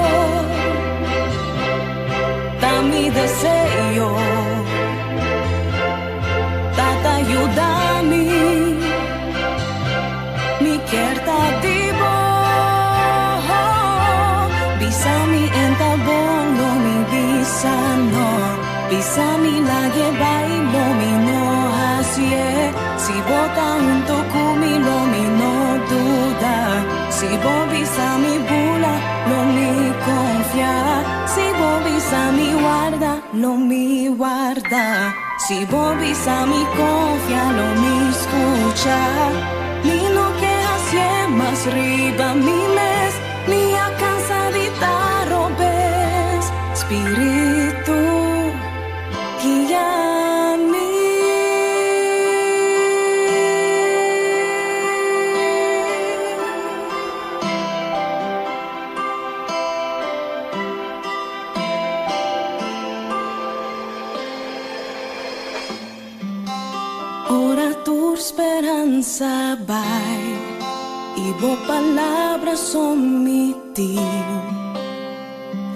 ta mi deseo. Tata yuda mi, mi kier ta di bo. Bisa mi en ta bon, lo mi bisa no. Bisa mi lag'e bai, lo mi no hasié. Si bo ta huntu ku mi, lo mi no duda. Si bo bisa mi bula, lo mi konfia. Si bo bisa mi warda, lo mi warda. Si bo bisa mi konfia, lo mi skucha. Mi no ke hasié mas riba mi mes, mi a kansa di ta robes. Spiritu guia mi. Ora tur speransa bai i bo palabra so mi tin,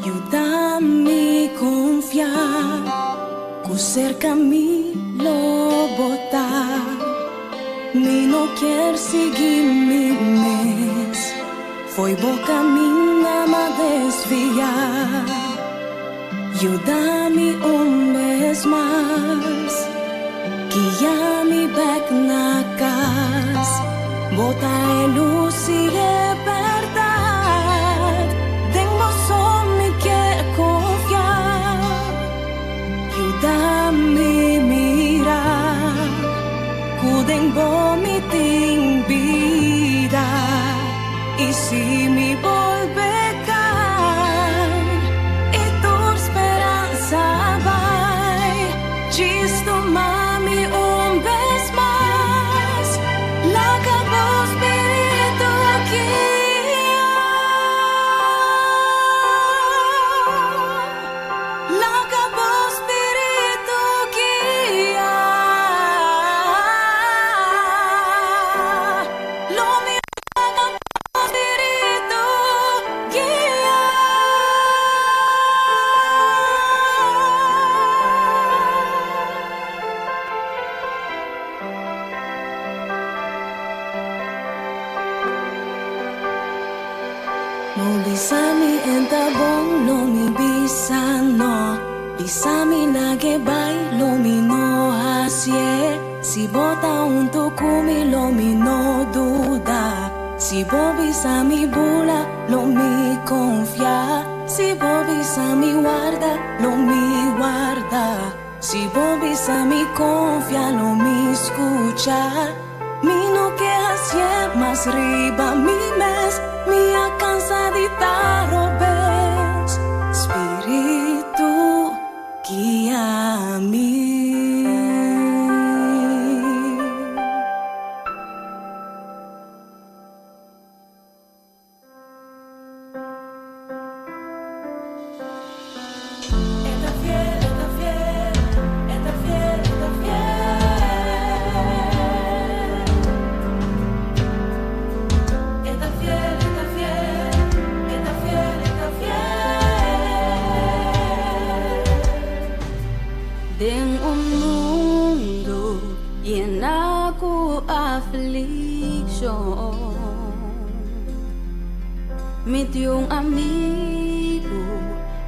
yuda mi konfia ku serka mi lo bo ta. Mi no kier sigui mi mes, fo'i bo kaminda m'a desviá. Yuda mi un bes mas, guia mi bèk na kas. Bo ta e lus i e bèrdat, den bo so mi kier konfia. Yuda mi mira, ku den bo mi tin bida. I si mi bolbe kai, i tur speransa bai, djis tuma mi un. No bisa mi en ta bon, lo mi bisa no. Bisa mi lag'e bai, lo mi no hasié. Si bo ta huntu ku mi, lo mi no duda. Si bo bisa mi bula, lo mi konfia. Si bo bisa mi warda, lo mi warda. Si bo bisa mi konfia, lo mi skucha. Mi no ke hasié mas riba mi mes, mi a kansa di ta robes. Spiritu guia mi. Den un mundu yená ku aflikshon. Mi tin un amigu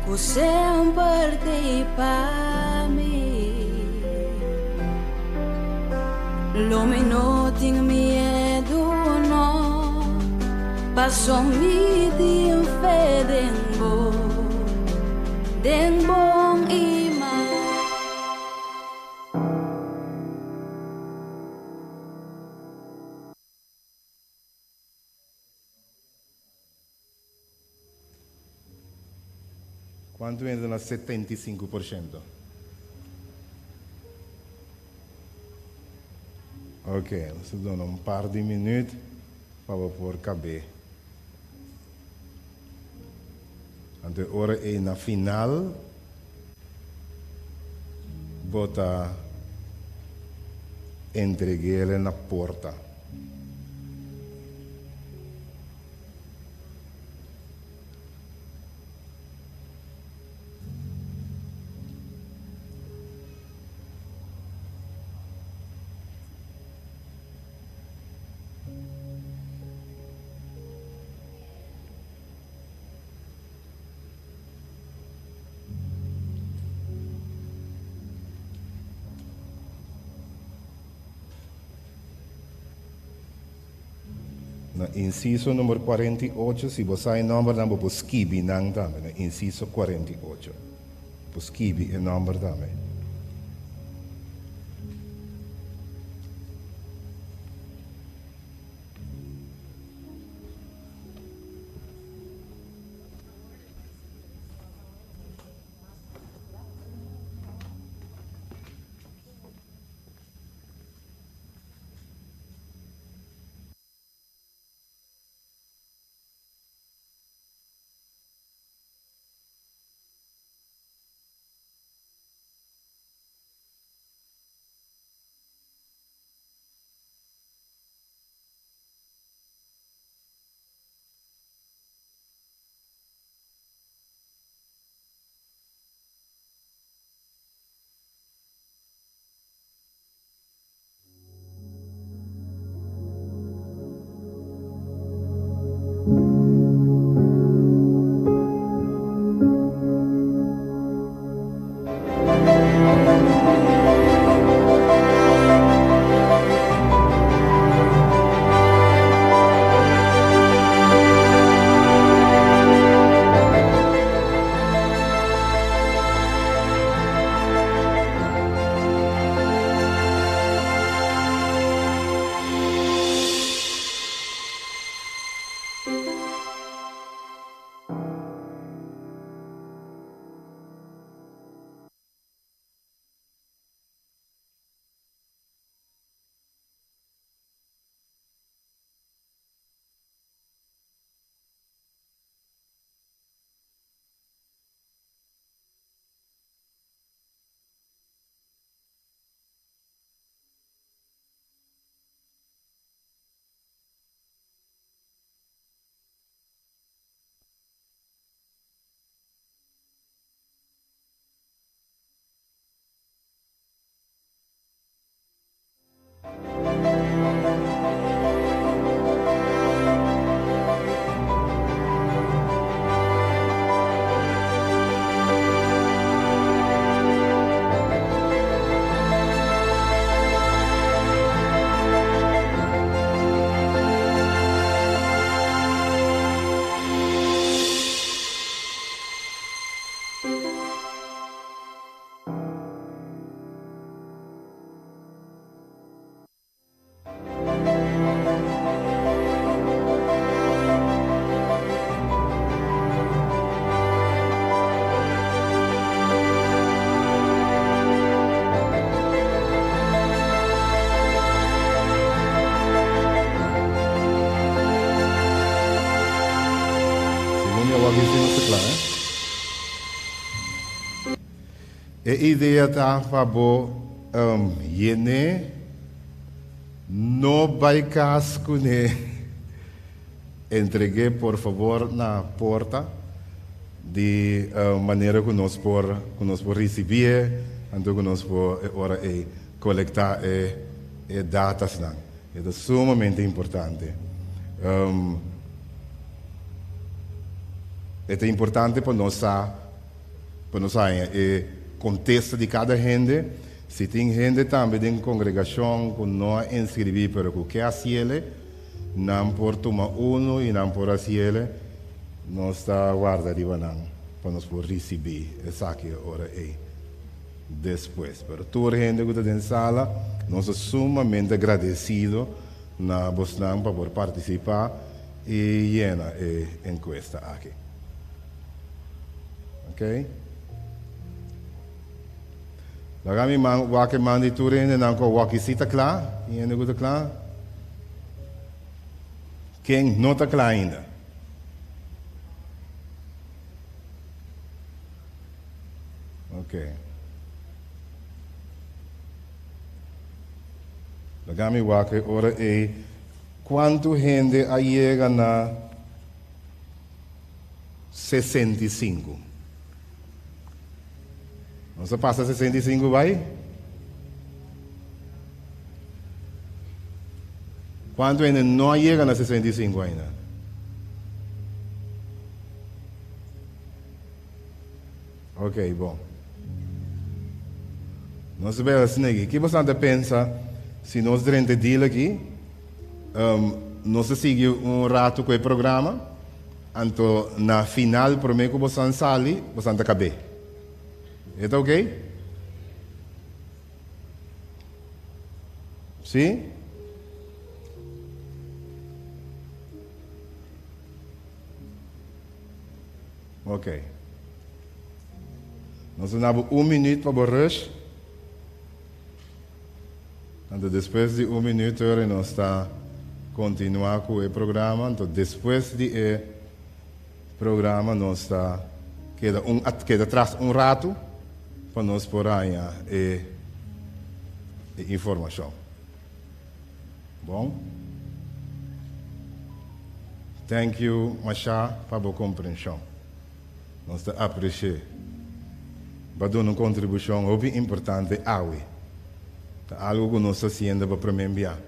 ku semper t'ei pa mi. Lo mi no tin miedu, no, paso mi tin fe den bo, den bon i mal. Kuantu hende na 75%? Ok, nos ta duna un par di minuut pa bo por kab'é. Anto e ora ei na final bo ta entreg'é na porta. Na insiso number 48, si bo sa e nòmbernan bo por skibi nan tambe, na insiso 48. Bo por skibi e nòmber tambe. wak si nos ta kla, eh. E idea ta pa bo yen'é, no bai kas kuné. Entreg'é por fabor na porta di manera ku nos por ku nos por risibié anto ku nos por e ora ei kolektá e e datasnan. E ta sumamente importante. E ta importante pa nos sa pa nos haña e kontesta di kada hende. Si tin hende tambe den kongregashon ku no a inskribí pero ku ke hasiele, Nan por tuma unu i nan por hasiele, nos ta warda riba nan pa nos por risibí esaki e ora ei despues. Pero tur hende ku ta den sala, nos ta sumamente agradesido na bosnan pa por partisipá i yena e enkuesta aki. Oké. Laga mi man wak e man di tur hendenan ku a wak i si ta kla. Tin hende ku ta kla? Ken no ta kla ainda? Ok. Laga mi wak e ora ei kuantu hende a yega na 65. Nos a pasa 65 bai? Kuantu hende no a yega na 65 ainda? Ok, bon. Nos ta bira asina aki. Ki boso ta pensa si nos drenta deal aki? Um, nos ta sigui un ratu ku e programa. Anto na final prome ku bosan sali, bosan ta kab'é. E ta ok? Sí? Ok. Nos ta duna bo un minuut pa bo rush. Anto despues di un minuut ora nos ta continua cu e programa, anto despues di e programa nos ta keda un keda tras un rato pa nos por haña e e informacion. Bon? Thank you masha pa bo comprension. Nos ta apreci'é. Bo a duna un contribucion hopi importante awe. Ta algo cu nos ta haciendo pa prome bia.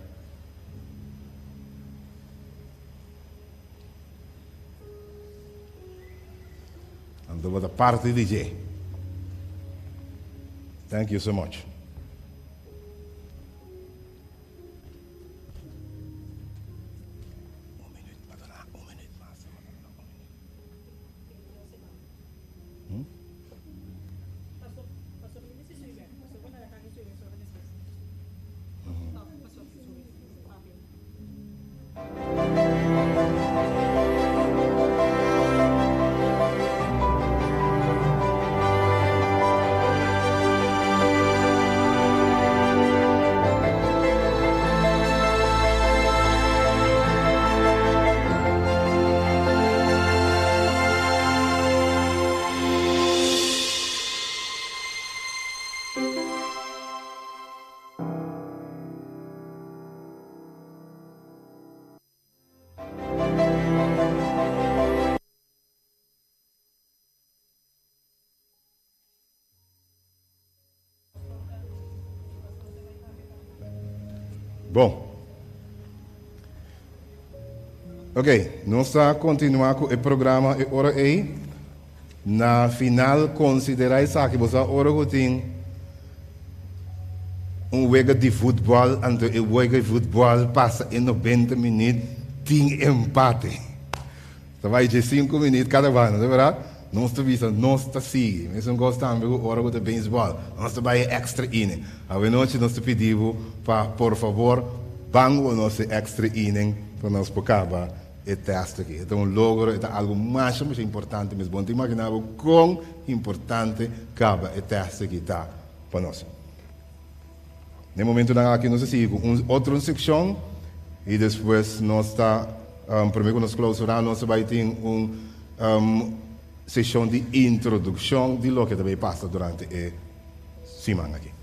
Anto bo ta parti di dje. Thank you so much. Un minuut, un minuut mas. Bon. Ok, nos ta kontinuá ku e programa e ora ei. Na final konsiderá esaki, bo sa ora ku tin un wega di futbòl, anto e wega di futbòl pasa e nobenta minüt tin empate. Ta bai dje sinku minüt kada banda, ta bèrdat? Nos ta bisa nos ta sigui. Mesun kos tambe ku ora ku ta beisbòl, nos ta bai e extra inning. Awenochi nos ta pidi bo pa por fabor ban ku nos e extra inning pa nos por kaba e tèst aki. E ta un logro, e ta algu masha masha importante mes. Bo no ta imaginá bo kon importante kaba e tèst aki ta pa nos. Den momentunan aki nos a sigui ku un otro sekshon i despues nos ta promé ku nos klousurá nos ta bai tin un seshon di introdukshon di loke ta bay pasa durante e siman aki.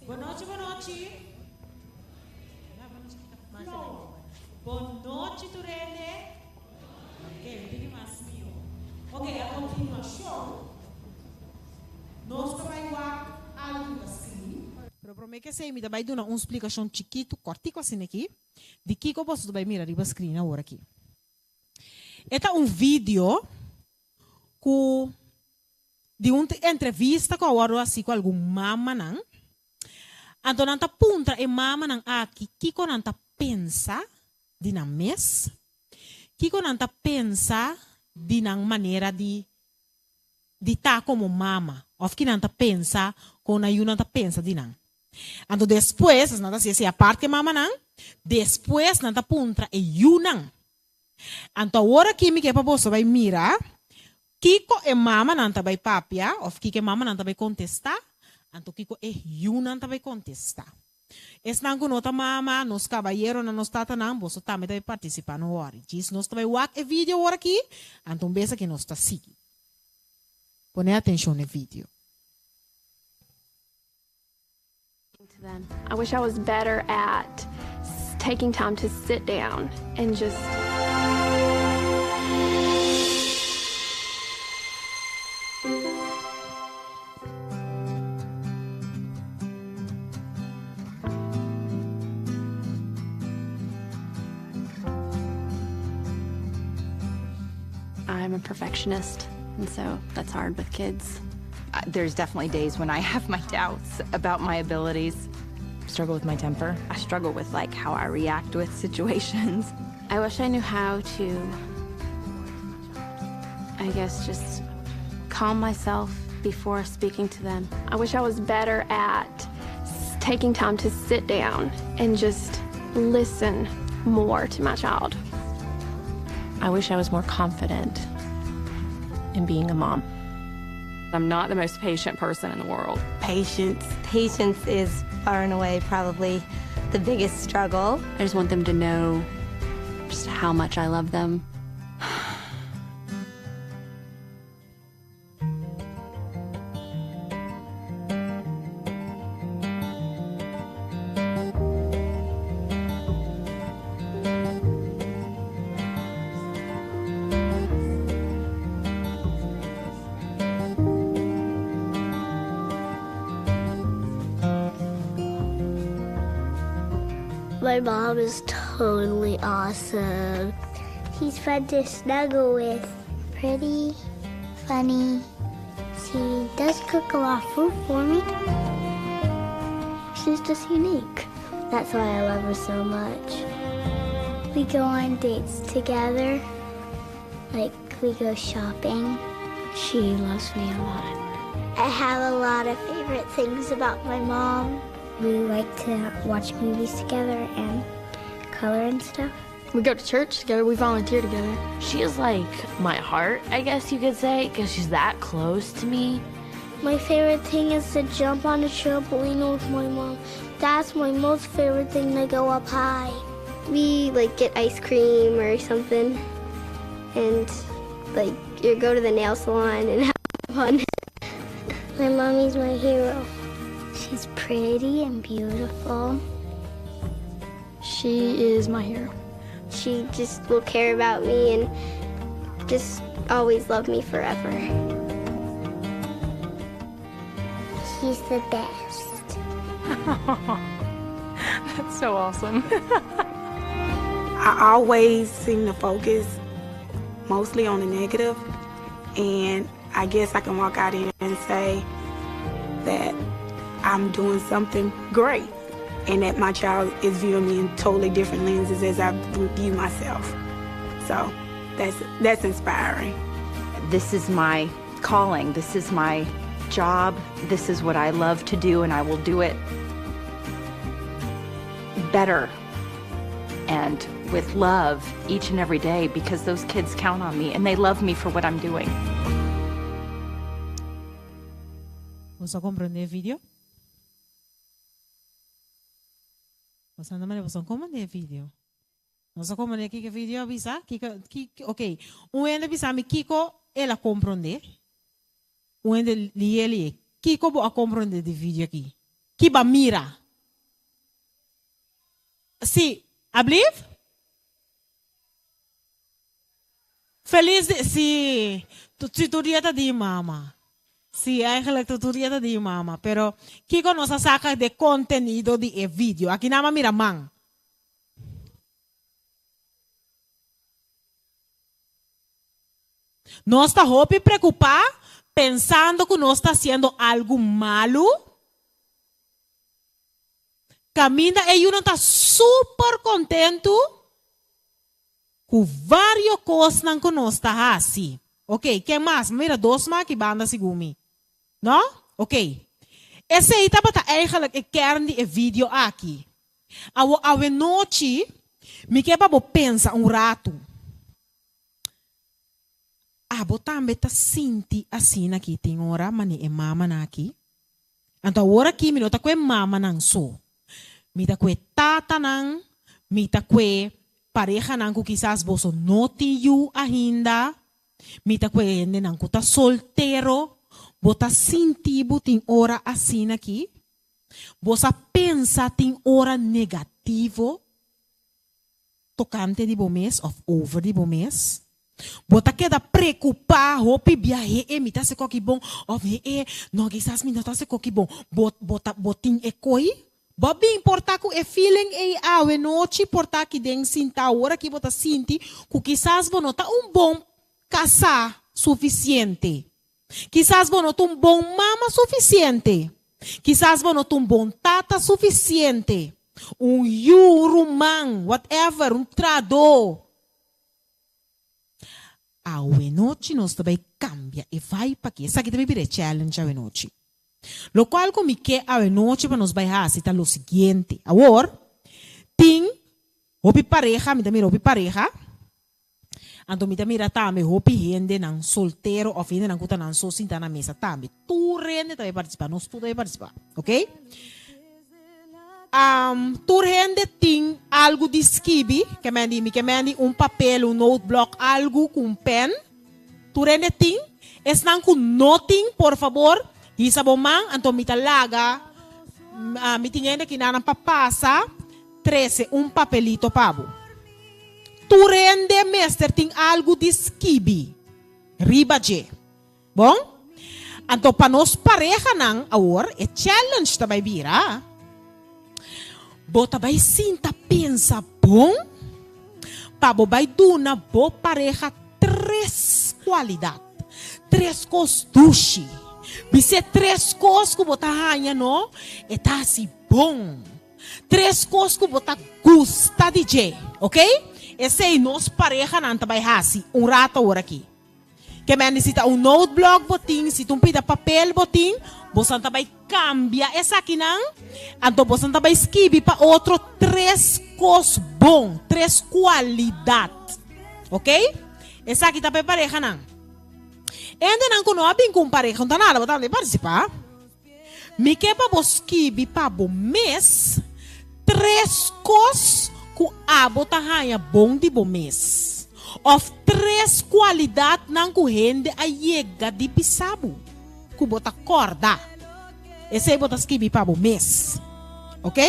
Bon nochi, bon nochi. Bon nochi tur hende. Ok, mi tin mas mio. Ok, a continuacion nos ta bai wak algu ta screen. Pero prome ke esei mi ta bai duna un splicacion chikitu, cortico asina aki, di kico boso ta bai mira riba screen awor aki. E ta un video ku di un entrevista ku a wòrdu hasi ku algun mamanan. Anto nan ta puntra e mamanan aki kiko nan ta pensa di nan mes, kiko nan ta pensa di nan manera di di ta komo mama òf ki nan ta pensa kon nan yunan ta pensa di nan. Anto despues, nan ta hasi esei apart ku e mamanan, despues nan ta puntra e yunan. Anto awor aki mi ke pa boso bai mira kiko e mamanan ta bai papia òf kiko e mamanan ta bai kontestá, anto kiko e yunan ta bai kontestá. Esnan ku no ta mama, nos kabayeronan, nos tatanan, boso tambe ta bai partisipá no wòri. Djis nos ta bai wak e video awor aki, anto un bes aki nos ta sigui. Pone atenshon na e video. I wish I was better at taking time to sit down and just I'm a perfectionist, and so that's hard with kids. There's definitely days when I have my doubts about my abilities. Struggle with my temper. I struggle with like how I react with situations. I wish I knew how to I guess just calm myself before speaking to them. I wish I was better at taking time to sit down and just listen more to my child. I wish I was more confident in being a mom. I'm not the most patient person in the world. Patience. Patience is far and away probably the biggest struggle. I just want them to know just how much I love them. My mom is totally awesome. She's fun to snuggle with. Pretty, funny. She does cook a lot of food for me. She's just unique. That's why I love her so much. We go on dates together. Like, we go shopping. She loves me a lot. I have a lot of favorite things about my mom. We like to watch movies together and color and stuff. We go to church together, we volunteer together. She is like my heart, I guess you could say, because she's that close to me. My favorite thing is to jump on a trampoline with my mom. That's my most favorite thing to go up high. We like get ice cream or something and like you go to the nail salon and have fun. My mommy's my hero. She's pretty and beautiful. She is my hero. She just will care about me and just always love me forever. She's the best. That's so awesome. I always seem to focus mostly on the negative, and I guess I can walk out here and say that I'm doing something great and that my child is viewing me in totally different lenses as I view myself. So that's, that's inspiring. This is my calling. This is my job. This is what I love to do, and I will do it better and with love each and every day because those kids count on me and they love me for what I'm doing. Boso a komprondé e video? Boso anda manera boso a komprondé e video? Nos a komprondé kiko e video a bisa? Kiko, kiko, ok. Un hende bisa mi kiko el a komprondé. Un hende lié lié. Kiko bo a komprondé di video aki? Ki bo a mira? Si, ablief? Feliz di, si, si tur dia ta di mama. Si, eigenlijk tur dia ta di mama. Pero kiko nos a saka de kontenido di e video? Aki nan a mira man. Nos ta hopi preokupá pensando ku nos ta hasiendo algu malu. Kaminda e yunan ta super kontentu ku vario kosnan ku nos ta hasi. Ok, ken mas? Mi mira dos man aki banda segun mi. No? Ok. Esei tabata eigenlijk e kern di e video aki. Awo awenochi mi ke pa bo pensa un ratu. Abo tambe ta sinti asina aki tin ora mane e mamanan aki? Anto awor aki mi no ta ku e mamanan so. Mi ta ku e tatanan, mi ta ku e parehanan ku kisas boso no tin yu ainda, mi ta ku e hendenan ku ta soltero. Bo ta sinti bo tin ora asina aki? Bo sa pensa tin ora negativo? Tokante di bo mes òf over di bo mes. Bo ta keda preokupá hopi bia, He-e, mi ta hasi koki bon òf he-e, no, kisas mi no ta hasi koki bon. Bo, bo ta, bo tin e koi? Bo a bin por ta ku e feeling ei awe nochi, por ta aki den sintá ora ki bo ta sinti ku kisas bo no ta un bon kasá sufisiente. Kisas bo no ta un bon mama sufisiente. Kisas bo no ta un bon tata sufisiente. Un yu, un ruman, whatever, un trahadó. Awenochi nos ta bai kambia e vibe aki. Esaki ta bai bira e challenge awenochi. Lokual ku mi ke awenochi pa nos bai hasi ta lo siguiente. Awor, tin hopi pareha, mi ta mira hopi pareha. Anto mi ta mira tambe hopi hendenan soltero of hendenan ku ta nan so sinta na mesa tambe. Tur hende ta bay participa, nos tur ta bay participa, ok? Tur hende tin algu di skibi, ke men di mi ke men di un papel, un noteblok, algu ku un pen. Tur hende tin. Esnan ku no tin, por fabor, hisa bo man, anto mi ta laga, mi tin hende kinanan pa pasa trese un papelito pa bo. Tur hende mester tin algu di skibi riba dje. Bon? Anto pa nos parehanan awor e challenge ta bai bira, Bo ta bai sinta pensa bon pa bo bai duna bo pareha tres kualidat, tres kos dushi. Bis'é tres kos ku bo ta haña no e ta hasi bon. Tres kos ku bo ta gusta di dje, ok? Esei nos parehanan ta bai hasi un rato awor aki. Ke men di si ta un noteblok bo tin, si ta un pida papel bo tin, bosan ta bai kambia esakinan, anto bosan ta bai skibi pa otro tres kos bon, tres kualidat. Ok? Esaki ta pa e parehanan. Hendenan ku no a bin ku un pareha, no ta nada, bo tambe partisipá. Mi ke pa bo skibi pa bo mes tres kos ku abo ta haña bon di bo mes òf tres kualidatnan ku hende a yega di bisa bo ku bo ta kòrda. Esei bo ta skibi pa bo mes. Oke?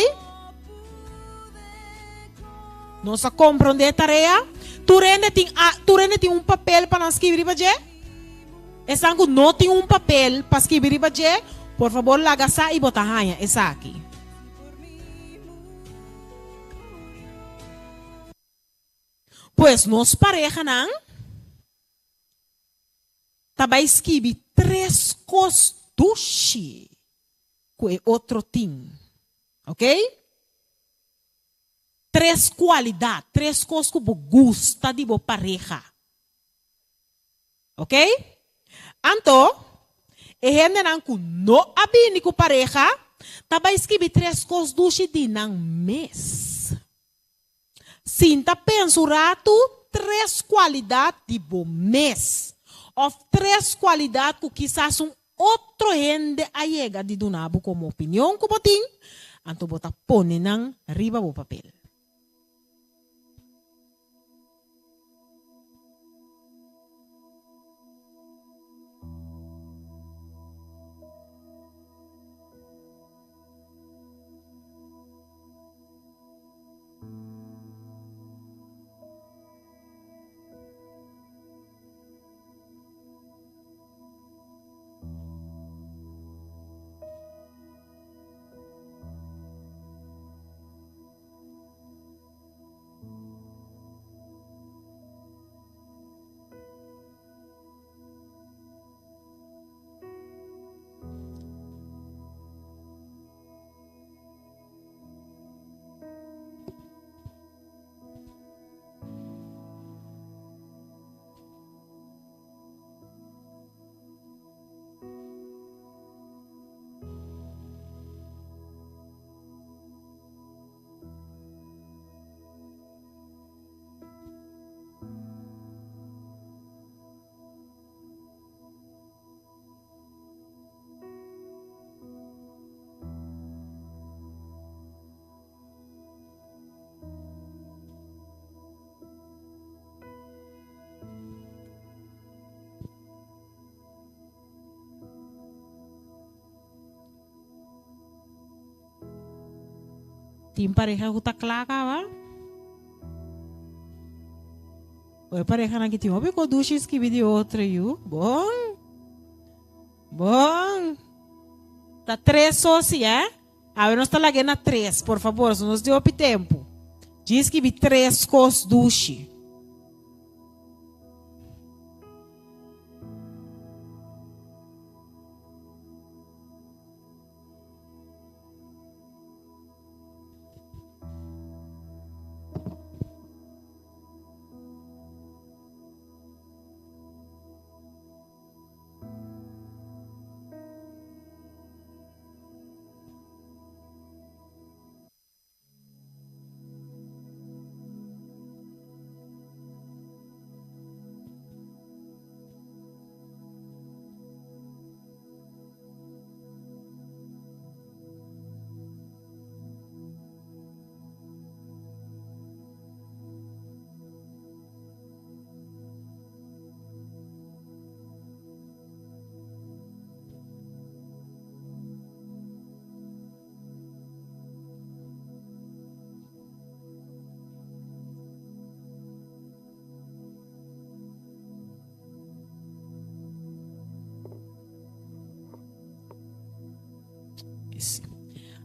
Nos a komprondé e tarea? Tur hende tin tur hende tin un papel pa nan skibi riba dje? Esnan ku no tin un papel pa skibi riba dje, por fabor laga sa i bo ta haña esaki. Pues nos parehanan ta bai skibi tres kos dushi ku e otro tin. Ok? Tres kualidat, tres kos ku bo gusta di bo pareha. Ok? Anto, e hendenan ku no a bini ku pareha ta bai skibi tres kos dushi di nan mes. Sinta pensa un ratu tres kualidat di bo mes òf tres kualidat ku kisas un. otro hende a yega di duna bo komo opinion ku bo tin, anto bo ta pone nan riba bo papel. Tin pareha ku ta kla kaba? O e parehanan ki tin hopi ko dushi skibi di otro yu. Bon. Bon. Ta tres so si, eh? Awe nos ta lag'é na tres, por fabor, so nos di hopi tempu. Djis skibi tres kos dushi.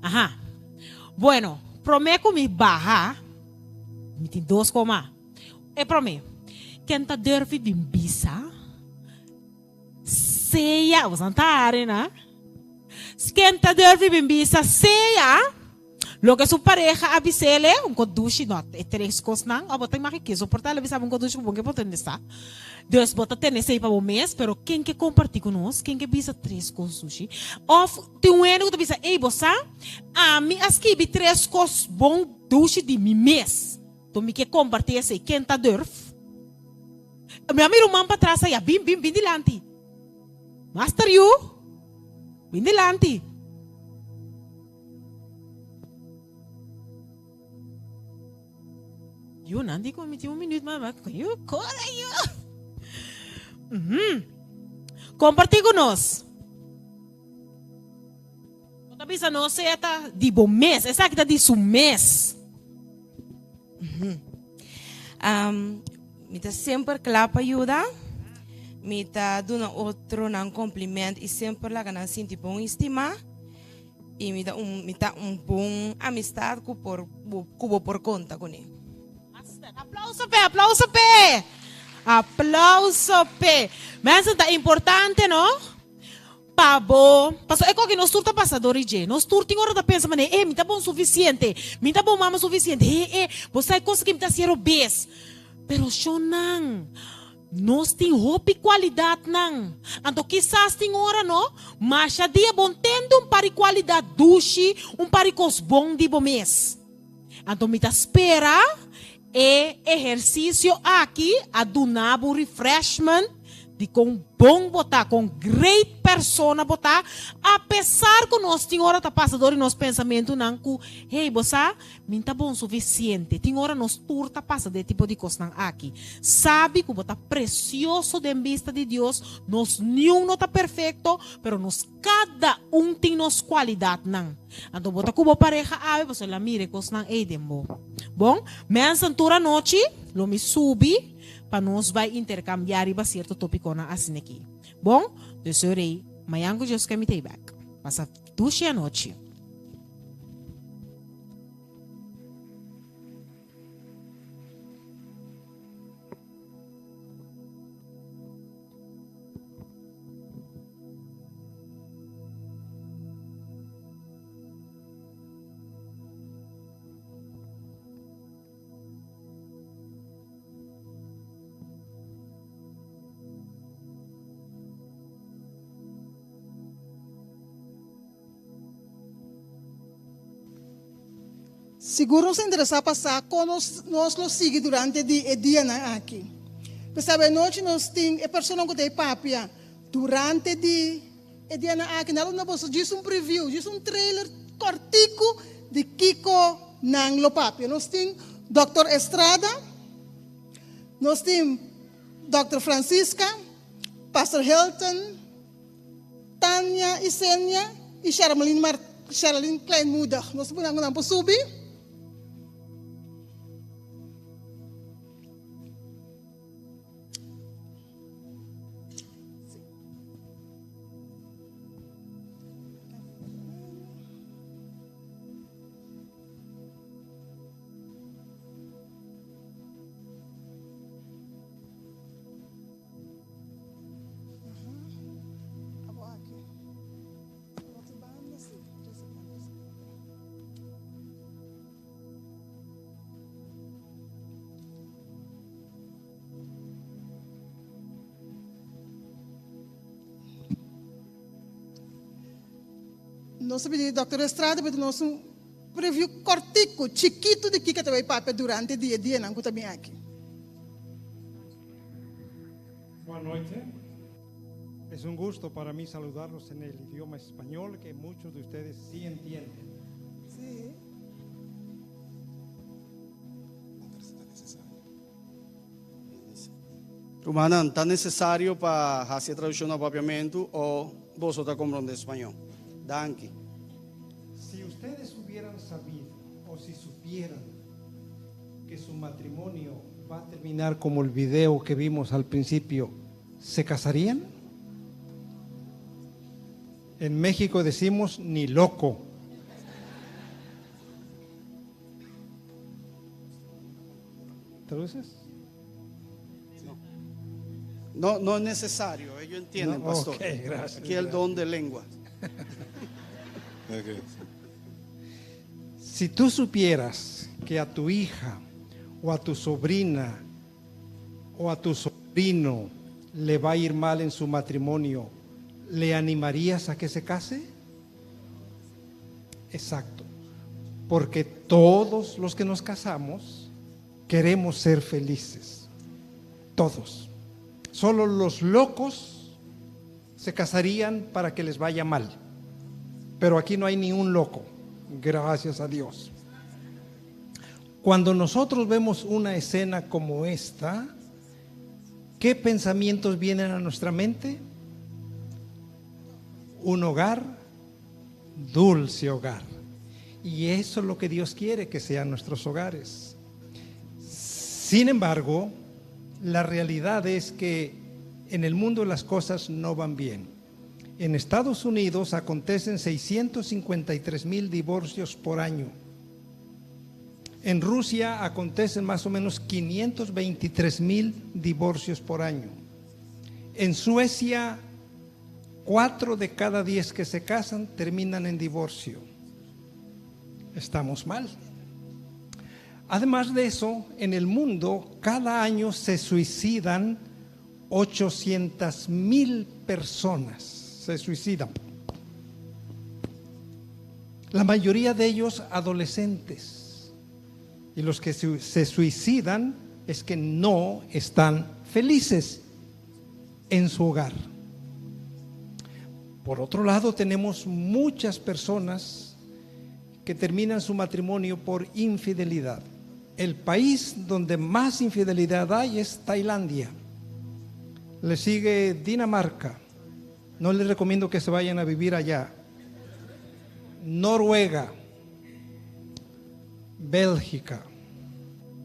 Aha. Bueno, promé ku mi baha, mi tin dos koma. E promé, ken ta durfi bin bisa? Sea, bo san ta ari na? Ken ta durfi bin bisa sea loke su pareha a bis'ele, un ko dushi, no, e tres kosnan, o bo ta imagi ke soporta el a bisa bo un ko dushi ku bo ke por tende sa. Dus bo ta tene esei pa bo mes, pero ken ke kompartí ku nos? Ken ke bisa tres kos dushi? Òf tin un hende ku ta bisa, ey bo sa, ami a skibi tres kos bon dushi di mi mes, enton mi ke kompartí esei, ken ta durf? Mi a mira un man patras aya, bin, bin, bin dilanti. Master yu, bin dilanti. Yu, nan di ku mi tin un minuut mas, ma yu, kore yu. Mhm. Kompartí ku nos. Bo ta bisa nos sea ta di bo mes, esaki ta di su mes. Mi ta semper kla pa yuda. Mi ta duna otronan kompliment i semper laga nan sinti bon i stimá. I mi ta un mi ta un bon amistat ku por ku bo por konta kuné. Aplauso p'e, aplauso p'e. Aplauso p'e. Mensen, ta importante, no? Pa bo, pasobra e koki nos tur ta pasa dor di dje. Nos tur tin ora ta pensa manera, e, mi ta bon sufisiente, mi ta bon mama sufisiente, he, e, bo sa e kos ki mi ta hasi robes. Pero shonnan, nos tin hopi kualidatnan. Anto kisas tin ora no, masha dia bo ntende un par di kualidat dushi, un par di kos bon di bo mes. Anto mi ta spera e ehersisio aki a duna bo un refreshment di kon bon bo ta, kon great. persona bo ta, apesar ku nos tin ora ta pasa dor di nos pensamentunan ku, hey, bo sa, mi n'ta bon sufisiente. Tin ora nos tur ta pasa den e tipo di kosnan aki. Sabi ku bo ta presioso den bista di Dios, nos niun no ta perfekto, pero nos kada un tin nos kualidatnan. Anto bo ta ku bo pareha awe pasobra el a mira e kosnan ei den bo. Bon, mensen tur anochi lo mi subi pa nos bai interkambiá riba sierto topikonan asin'aki. Bon, dus eu rei, mañan ku Dios ke mi ta ei bèk. Pasa dushi anochi. Sigur nos ta interesá pa sa kon nos nos lo sigui durante di e dianan aki. P'esei anochi nos tin e personanan ku ta ei papia durante di e dianan aki. Nan lo duna boso djis un preview, djis un trailer kòrtiku di kiko nan lo papia. Nos tin Dòkter Estrada, nos tin Dòkter Francisca, Pastor Hilton, Tania Isenia y Shermaline Mar Sherlyn Kleinmoedig. Nos pone nan por subi. Nos a pidi Dòkter Estrada pa duna nos un preview kòrtiku, chikitu di kiko ta bai papia durante di e dianan ku ta bin aki. Boa noite. Es un gusto para mí saludarlos en el idioma español que muchos de ustedes sí entienden. Sí. Rumannan, ta nesesario pa hasi e tradukshon na papiamentu o boso ta komprondé spañó? Danki. Si ustedes hubieran sabido o si supieran que su matrimonio va a terminar como el video que vimos al principio, ¿se casarían? En México decimos ni loco. ¿Traduces? No, no es necesario, ellos entienden, No, pastor. ok, gracias, Aquí el don de lengua. Si tú supieras que a tu hija o a tu sobrina o a tu sobrino le va a ir mal en su matrimonio, ¿le animarías a que se case? Exacto. Porque todos los que nos casamos queremos ser felices. Todos. Solo los locos se casarían para que les vaya mal. Pero aquí no hay ni un loco, gracias a Dios. Cuando nosotros vemos una escena como esta, ¿qué pensamientos vienen a nuestra mente? Un hogar, dulce hogar. Y eso es lo que Dios quiere que sean nuestros hogares. Sin embargo, la realidad es que en el mundo las cosas no van bien. En Estados Unidos acontecen 653 mil divorcios por año. En Rusia acontecen más o menos 523 mil divorcios por año. En Suecia, 4 de cada 10 que se casan terminan en divorcio. Estamos mal. Además de eso, en el mundo cada año se suicidan 800 mil personas. Se suicidan. La mayoría de ellos adolescentes. Y los que se suicidan es que no están felices en su hogar. Por otro lado, tenemos muchas personas que terminan su matrimonio por infidelidad. El país donde más infidelidad hay es Tailandia. Le sigue Dinamarca. No les recomiendo que se vayan a vivir allá. Noruega. Bélgica.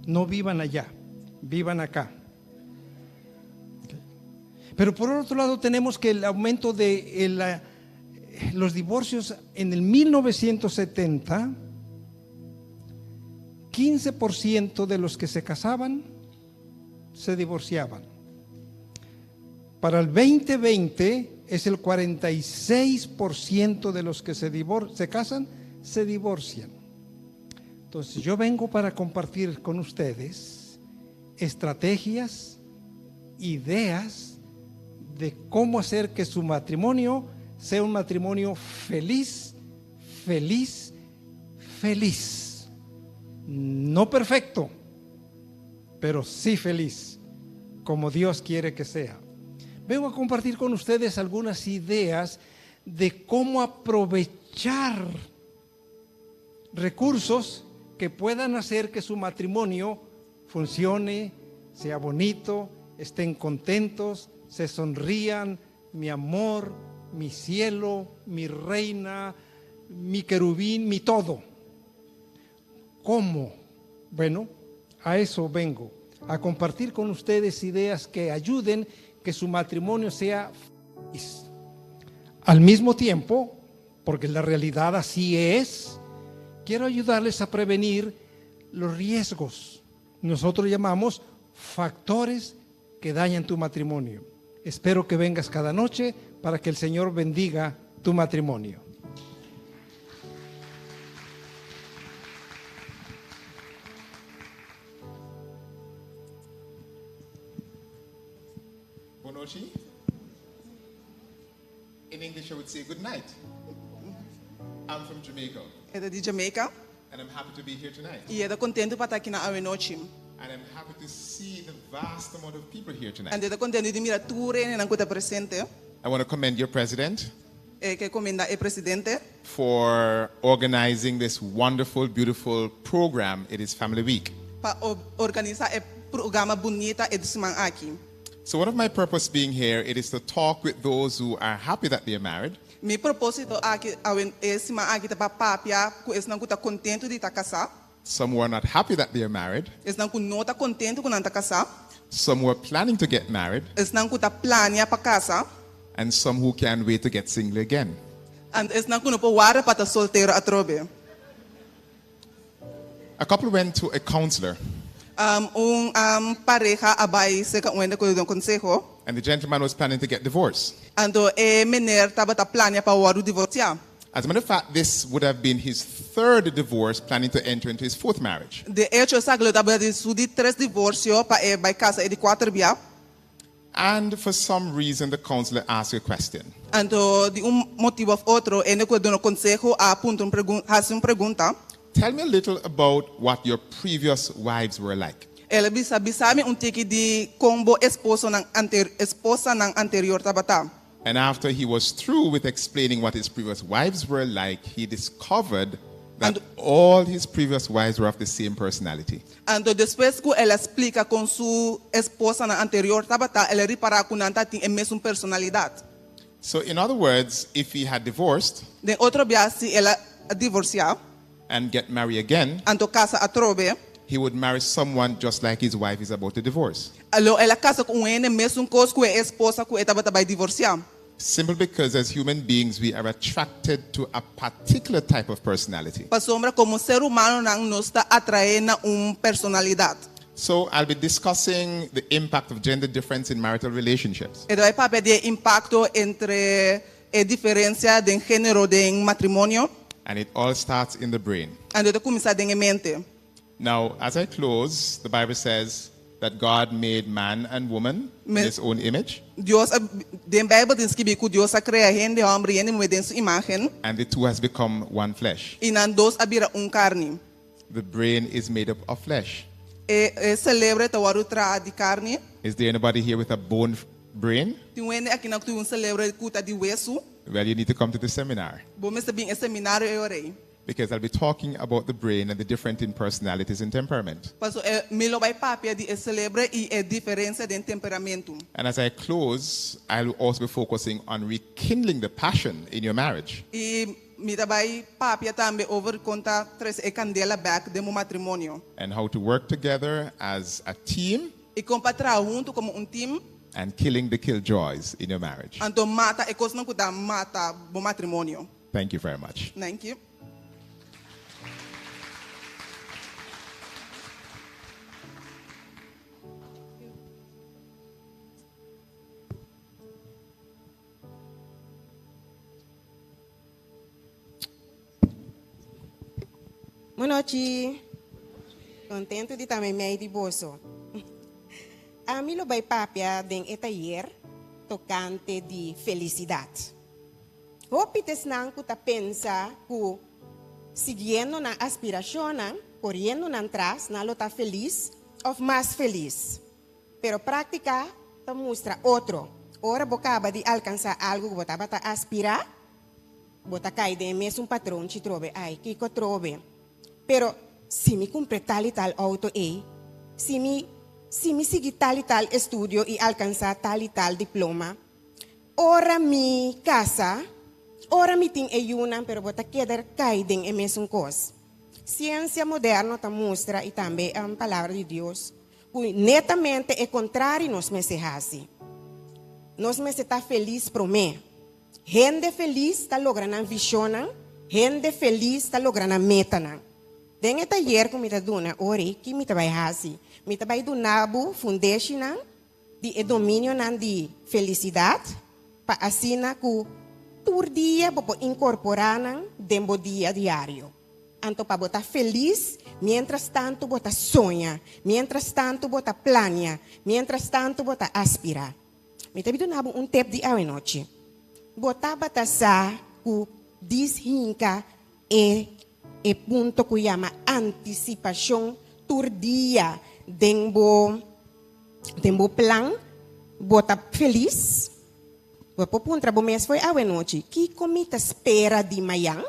No vivan allá, vivan acá. Pero por otro lado tenemos que el aumento de los divorcios en el 1970, 15% de los que se casaban se divorciaban. Para el 2020 es el 46% de los que se, se casan se divorcian. Entonces yo vengo para compartir con ustedes estrategias, ideas de cómo hacer que su matrimonio sea un matrimonio feliz, feliz, feliz. No perfecto, pero sí feliz, como Dios quiere que sea. Vengo a compartir con ustedes algunas ideas de cómo aprovechar recursos que puedan hacer que su matrimonio funcione, sea bonito, estén contentos, se sonrían, mi amor, mi cielo, mi reina, mi querubín, mi todo. ¿Cómo? Bueno, a eso vengo, a compartir con ustedes ideas que ayuden que su matrimonio sea feliz. Al mismo tiempo, porque la realidad así es, quiero ayudarles a prevenir los riesgos. Nosotros llamamos factores que dañan tu matrimonio. Espero que vengas cada noche para que el Señor bendiga tu matrimonio. Bon nochi. In English, I would say good night. I'm from Jamaica, E ta di Jamaica and I'm happy to be here tonight. i e ta kontentu pa ta aki awe nochi. And I'm happy to see the vast amount of people here tonight. I e ta kontentu di mira tur hende ku ta presente. I want to commend your president E ke komendá e presidente for organizing this wonderful, beautiful program. It is Family Week. Pa organisá e programa bunita e siman aki. So one of my purpose being here, it is to talk with those who are happy that they are married Mi propósito aki e siman aki ta pa papia ku esnan ku ta kontentu di ta kasá, some who are not happy that they are married, esnan ku no ta kontentu ku nan ta kasá, some who are planning to get married, esnan ku ta plania pa kasa, and some who can't wait to get single again. I esnan ku no por warda pa ta soltero atrobe. A couple went to a counselor, Un un, pareha a bai serka un hende ku duna konseho, and the gentleman was planning to get divorced. Anto e meneer tabata plania pa wòrdu divorsiá. As a matter of fact, this would have been his third divorce, planning to enter into his fourth marriage. De echo, esaki lo tabata su di tres divorsio pa e bai kasa e di kuater bia. And for some reason, the counselor asked a question. Anto di un motibu òf otro, e hende ku duna konseho a puntra un pregunta, hasi un pregunta. Tell me a little about what your previous wives were like. El a bisa, Bisa mi un tiki di kon bo esposonan anter, esposanan anterior tabata. And after he was through with explaining what his previous wives were like, he discovered that all his previous wives were of the same personality. Anto despues ku el a splika kon su esposanan anterior tabata, el a ripará ku nan tatin e mesun personalidat. So, in other words, if he had divorced Den otro bia, si el a divorsiá and get married again, anto kasa atrobe, he would marry someone just like his wife is about to divorce. Lo el a kasa ku un hende mesun kos ku e esposa ku e tabata bai divorsiá. Simply because as human beings we are attracted to a particular type of personality. Pasobra komo ser humanonan nos ta atraé na un personalidat. So I'll be discussing the impact of gender difference in marital relationships. E ta bai papia di e impakto entre e diferensia den género den matrimonio. And it all starts in the brain. Anto e ta kuminsá den e mente. Now, as I close, the Bible says that God made man and woman in Me- his own image, Dios a, den Beibel tin skibí ku Dios a krea hende hòmber i hende muhé den su imágen, and the two has become one flesh. i nan dos a bira un karni. The brain is made up of flesh. E e selebre ta wòrdu traha di karni. Is there anybody here with a bone f- brain? Tin un hende akinan ku tin un selebre ku ta di wesu? Well, you need to come to the seminar. Bo mester bin e seminario e ora ei. Because I'll be talking about the brain and the different in personalities and temperament. Paso e mi lo bai papia di e selebre i e diferensia den temperamentu. And as I close, I'll also be focusing on rekindling the passion in your marriage. I mi ta bai papia tambe over kon ta trese e kandela bèk den bo matrimonio. And how to work together as a team. I kon pa traha huntu komo un tim. And killing the killjoys in your marriage. Anto mata e kosnan ku ta mata bo matrimonio. Thank you very much. Thank you. Bonochi. Kontentu di ta meimei di boso. Ami lo bai papia den e tayer tokante di felisidat. Hopi ta esnan ku ta pensa ku siguiendo nan aspirashonnan, koriendo nan tras, nan lo ta felis òf mas felis. Pero práktika ta mustra otro. Ora bo kaba di alkansá algu ku bo tabata aspirá, bo ta kai den e mesun patronchi trobe. Ai, kiko trobe? Pero si mi kumpra tal i tal outo ei, si mi si mi sigui tal i tal estudio i alkansá tal i tal diploma, Ora mi casa, ora mi tin e yunan pero bo ta keda cay den e mesun cos. Ciencia moderno ta mustra y tambe Palabra di Dios cu netamente e contrario nos mester haci. Nos mester ta feliz prome. Hende feliz ta logra nan visionnan, hende feliz ta logra nan metanan. Den e tayer cu mi ta duna ori, ki mi ta bay haci? Mi ta bay duna bo fundeshinan di e dominionan di felisidat, pa asina ku tur dia bo por inkorporá nan den bo dia diario. Anto pa bo ta felis miéntras tantu bo ta soña, miéntras tantu bo ta plania, miéntras tantu bo ta aspirá. Mi ta duna bo un tep di awenochi. Bo tabata sa ku dis hinka e e punto ku yama antisipashon tur dia den bo den bo plan bo ta felis? Bo por puntra bo mes fo'i awenochi, Kiko mi ta spera di mayan?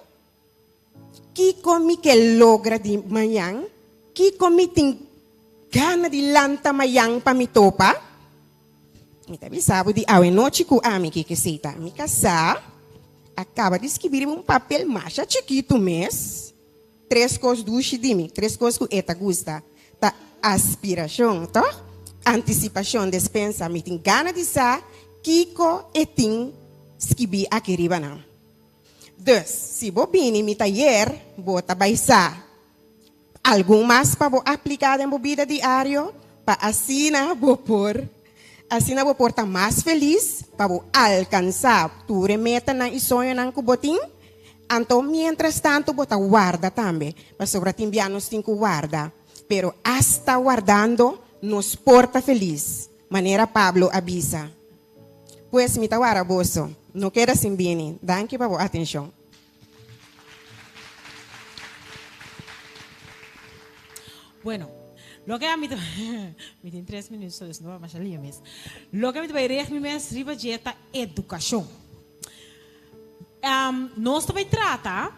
Kiko mi ke logra di mayan? Kiko mi tin gana di lanta mayan pa mi topa? Mi ta bisa bo di awenochi ku ami kiko esei ta. Mi kasá a kaba di skibi riba un papel masha chikitu mes tres kos dushi di mi, tres kos ku e ta gusta. Ta aspirashon, tòg? Antisipashon, despensa. Mi tin gana di sa kiko e tin skibí aki riba nan. Dus, si bo bini mi tayer, bo ta bai sa Algun mas pa bo apliká den bo bida diario pa asina bo por asina bo por ta mas felis pa bo alkansá tur e metanan i soñonan ku bo tin. Anto miéntras tantu bo ta warda tambe, pasobra tin bia nos tin ku warda, pero asta wardando nos por ta felis, manera Pablo a bisa. Pues mi ta wara boso, no keda sin bini. Danki pa bo atenshon. Bueno, loke ami ta mi tin tres minuut so dus no ta masha lia mes. Loke ami ta bai reg mi mes riba dje ta edukashon. Nos ta bai trata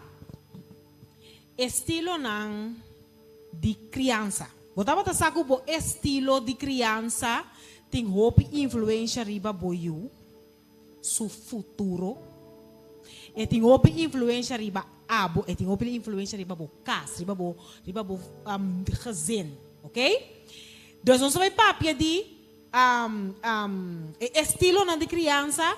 estilonan di kriansa. Bo tabata sa ku bo estilo di kriansa tin hopi influensha riba bo yu? su futuro. E tin hopi influencia riba abo, e tin hopi influencia riba bo cas, riba bo, riba bo gezin, ok? Dus nos ta bay papia di e estilonan di criansa,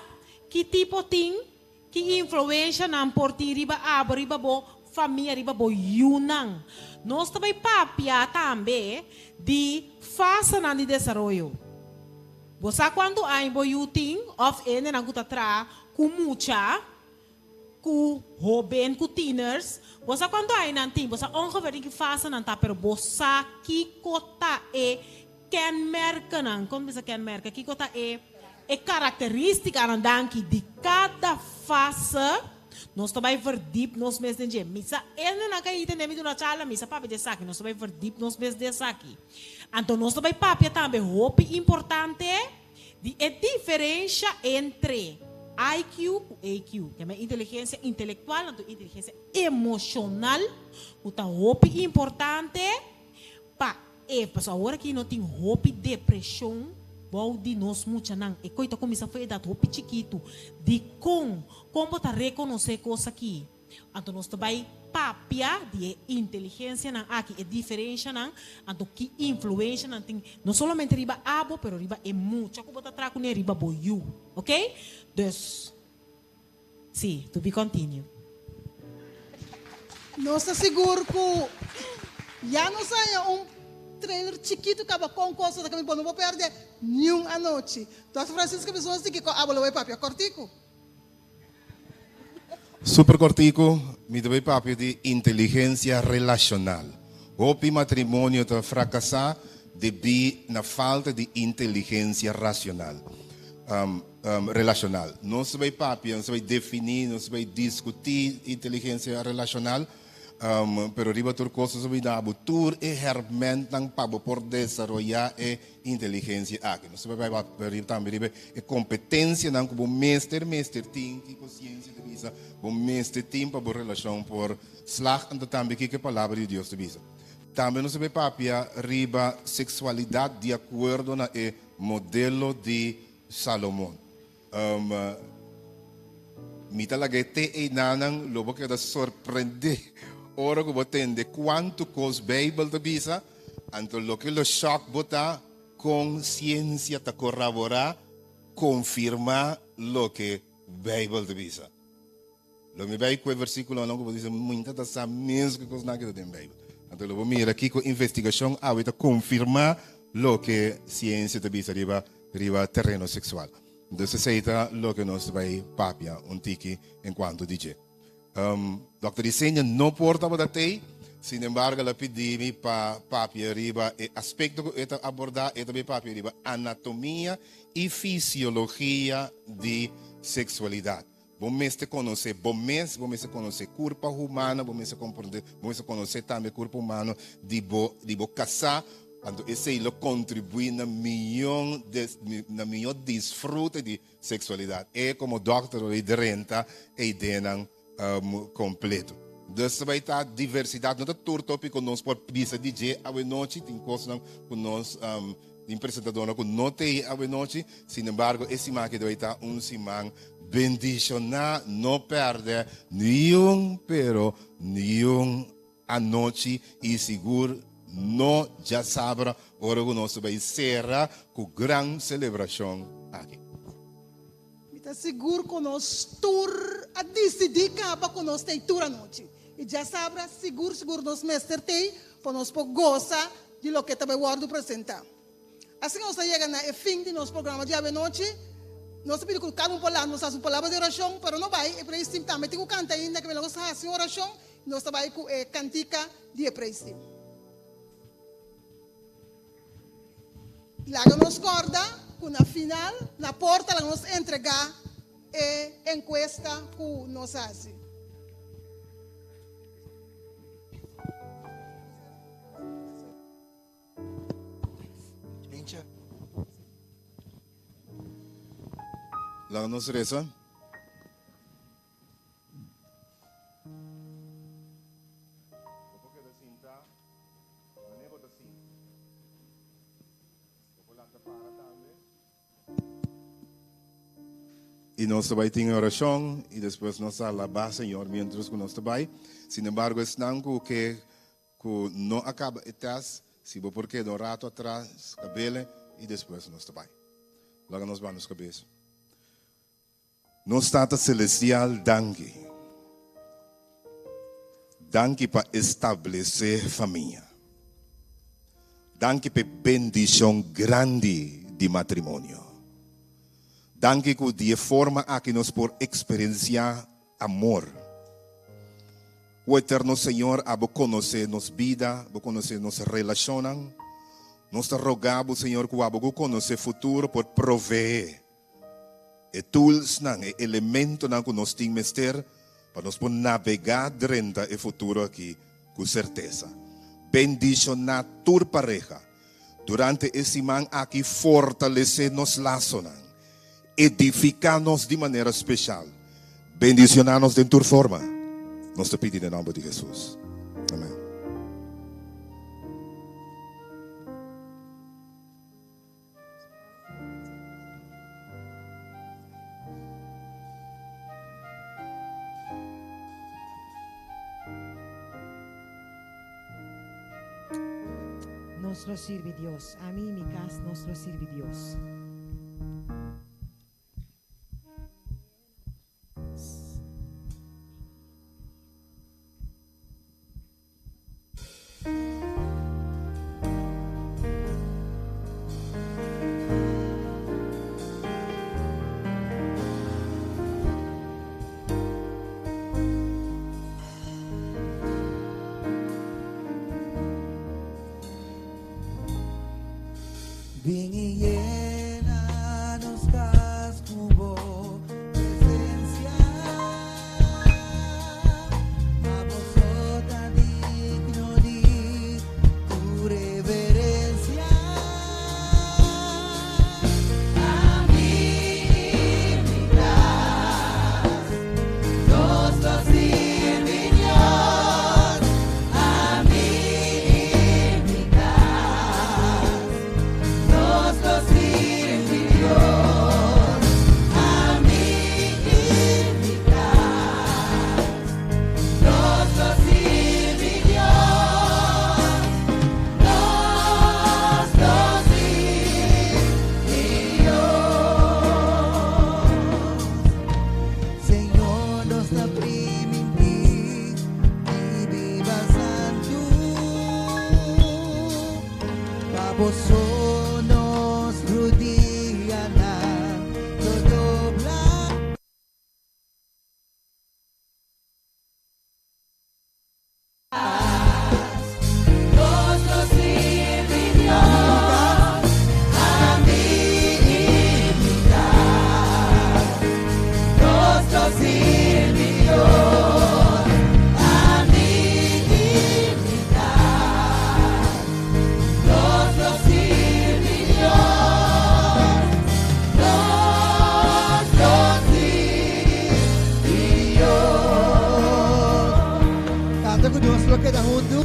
ki tipo tin, ki influencia nan por tin riba abo, riba bo famia, riba bo yunan. Nos ta bay papia tambe di fasenan di desaroyo. Bo sa kuantu aña bo yu tin òf hendenan ku ta traha ku mucha, ku hóben, ku tieners? Bo sa kuantu aña nan tin? Bo sa ongeveer den ki fase nan ta, pero bo sa kiko ta e kenmerkennan, kon bisa kenmerken? Kiko ta e e karakterístikanan, danki, di kada fase? Nos ta bai verdiep nos mes den dje. Mi sa hendenan ka hita den mi duna charla, mi sa papia di esaki. Nos ta bai verdiep nos mes den esaki. Anto nos ta bai papia tambe hopi importante di e diferensha entre. IQ ku AQ. Ke men inteligensia intelektual anto inteligensia emoshonal ku ta hopi importante pa e pasobra awor aki no tin hopi depreshon bou di nos muchanan. E koi ta kuminsá for edat hopi chikitu. Dikon? Kon bo ta rekonosé kos aki? Anto nos ta bai papia di e inteligensianan aki, e diferenshanan, anto ki influensha nan tin, no solamente riba abo, pero riba e mucha ku bo ta traha kuné, riba bo yu. Ok? Dus, si, to be continue. Nos ta sigur ku ya nos haña un trailer chikitu kaba kon kos ta kaminda, bo no por pèrdè niun anochi. Dòkter Francisco bisa nos di kiko abo lo bai papia kòrtiku. Super kortiku, mi ta bai papia di inteligensia relashonal. Hopi matrimonio ta frakasá debí na falta di inteligensia rasional, relashonal. Nos ta bai papia, nos ta bai definí, nos ta bai diskutí inteligensia relashonal. Pero riba tur kos nos a bida bo tur e hèrmèntnan pa bo por desaroyá e inteligensia aki. Nos ta bai bai tambe riba e kompetensianan ku bo mester mester tin, kiko siensia ta bisa bo mester tin pa bo relashon por slag, anto tambe kiko e Palabra di Dios ta bisa. Tambe nos ta bai papia riba seksualidat di akuerdo na e modelo di Salomon. Mi ta laga e te einanan, lo bo keda sorprendé ora ku bo tende kuantu kos Beibel ta bisa, anto loke lo shòk bo ta kon siensia ta koraborá, konfirmá loke Beibel ta bisa. Lo mi bai ku e versíkulonan ku bo bisa, Mi ta ta sa mes ku e kosnan aki ta den Beibel. Anto lo bo mira kiko investigashon awe ta konfirmá loke siensia ta bisa riba riba tereno seksual. Entonces esei ta loke nos ta bai papia un tiki en kuanto di dje. Dòkter Isenia no por tabata tei, sinembargo el a pidi mi pa papia riba e aspekto ku e ta abordá, e ta bai papia riba anatomia i fisiologia di seksualidat. Bo mester konosé bo mes, bo mester konosé kurpa humano, bo mester komprondé, bo mester konosé tambe kurpa humano di bo di bo kasá, anto esei lo kontribuí na mion des na mió disfrute di seksualidat. E komo dòkter lo drenta e ideanan kompleto. Dus ta bai ta diversidat, no ta tur tópiko nos por bisa di dje awenochi, tin kosnan ku nos tin presentadornan ku no t'ei awenochi, sinembargo e siman aki ta bai ta un siman Bendishoná no pèrdè niun pero niun anochi i sigur no djasabra ora ku nos ta bai sera ku gran selebrashon aki. Mi ta sigur ku nos tur a disidí kaba ku nos t'ei tur anochi i djasabra sigur sigur nos mester t'ei pa nos por gosa di loke ta bai wòrdu presentá. Asina nos ta yega na e fin di nos programa di awenochi. Nos ta pidi ku kada un por lanta nos hasi un palabra di orashon, pero no bai, e praise team tambe tin ku kanta ainda, ke nos hasi un orashon i nos ta bai ku e kantika di e praise team. Laga nos kòrda ku na final, na porta laga nos entregá e enkuesta ku nos hasi. Laga nos resa. Bo por keda sinta manera bo ta sinti. Bo por lanta para tambe. I nos ta bai tin e orashon i despues nos ta alabá Señor miéntras ku nos ta bai. Sinembargo, esnan ku ke Ku no a kaba e tèst, si bo por keda un ratu atras, kabele i despues nos ta bai. Laga nos baha nos kabes. Nos Tata Selestial, danki. Danki pa establesé famia. Danki pa e bendishon grandi di matrimonio. Danki ku di e forma aki nos por eksperensiá amor. O Eterno Señor, abo konosé nos bida, bo konosé nos relashonnan. Nos ta rogá bo, Señor, ku abo ku konosé futuro por proveé e toolsnan, e elementonan ku nos tin mester pa nos por nabegá drenta e futuro aki ku sertesa. Bendishoná tur pareha. Durante e siman aki fortalesé nos lasonan. Edifiká nos di manera speshal. Bendishoná nos den tur forma. Nos ta pidi den nòmber di Hesus. Amèn. Nos lo sirbi Dios. Ami i mi kas, nos lo sirbi Dios. Bin i yena nos kas ku bo presensia. Abo so ta digno di tur reverensia. Ami i mi kas, nos lo sirbi Dios. Ami i mi kas, nos lo sirbi Dios. Ami i mi kas, nos lo sirbi Dios. Nos lo sirbi Dios. Señor, nos ta primintí di biba santu. Pa bo so nos rudianan lo dobla. Nos lo sirbi Dios. Ami i mi kas, nos lo sirbi Dios. Ami i mi kas, nos lo sirbi Dios. Nos lo sirbi Dios. Kanta ku nos lo keda huntu.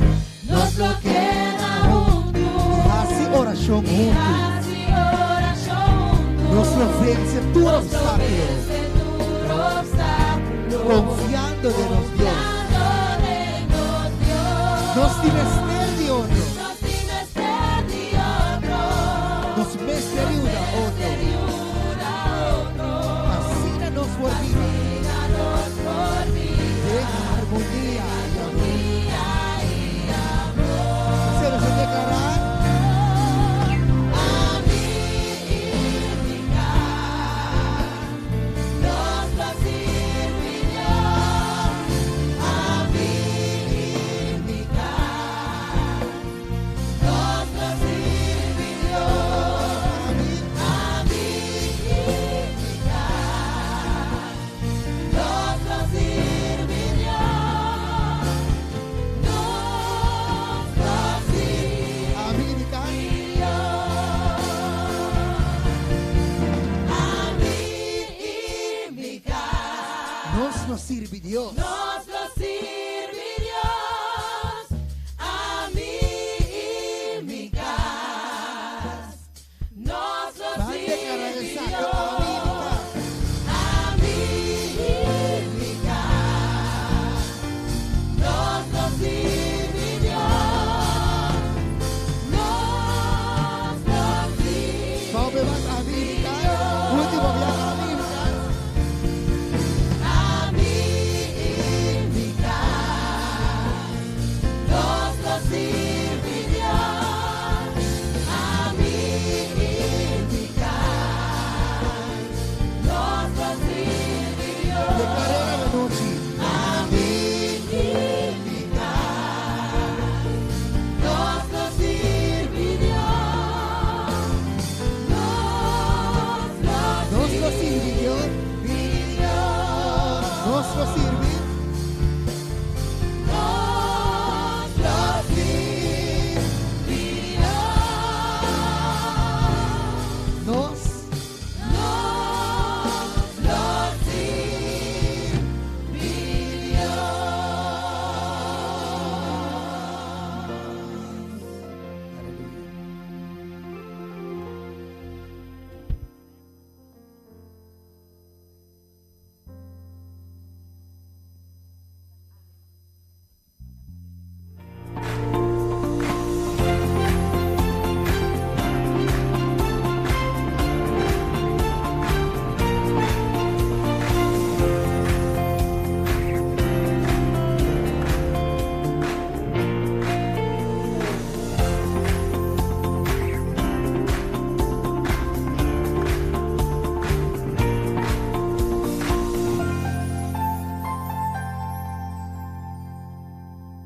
Nos lo keda huntu. I hasi orashon I huntu. hasi orashon huntu. Nos lo vense tur Nos lo opstákulo. vense tur opstákulo. Konfiando den nos Dios. Konfiando den nos Dios. Nos tin mester di otro. Nos tin mester di otro. Nos mester yuda otro. Mester yuda otro. Asina nos por biba. Asina nos por biba. Den armonia i amor. Armonia i amor. P'esei nos ta deklará. Ami i mi kas, nos lo sirbi Dios. Ami i mi kas, nos lo sirbi Dios. Ami i mi kas, nos lo sirbi Dios. Nos lo Ami i mi kas. Ami i mi kas. Nos lo sirbi Dios. Nos lo sirbi Dios. Ami i mi kas. Nos lo Ban deklará sirbi esaki. Ami i mi Dios. kas. Ami i mi kas. Nos lo sirbi Dios. Nos lo sirbi Vamos be mas ami i mi kas. Último biaha ami i mi kas. Ami i mi kas. Nos lo sirbi Dios. Ami i mi kas. Nos lo sirbi Dios. Deklar'é anochi. Ami i mi kas. Nos lo sirbi Dios. Nos lo Nos lo sirbi Dios. sirbi Dios. Nos lo sirbi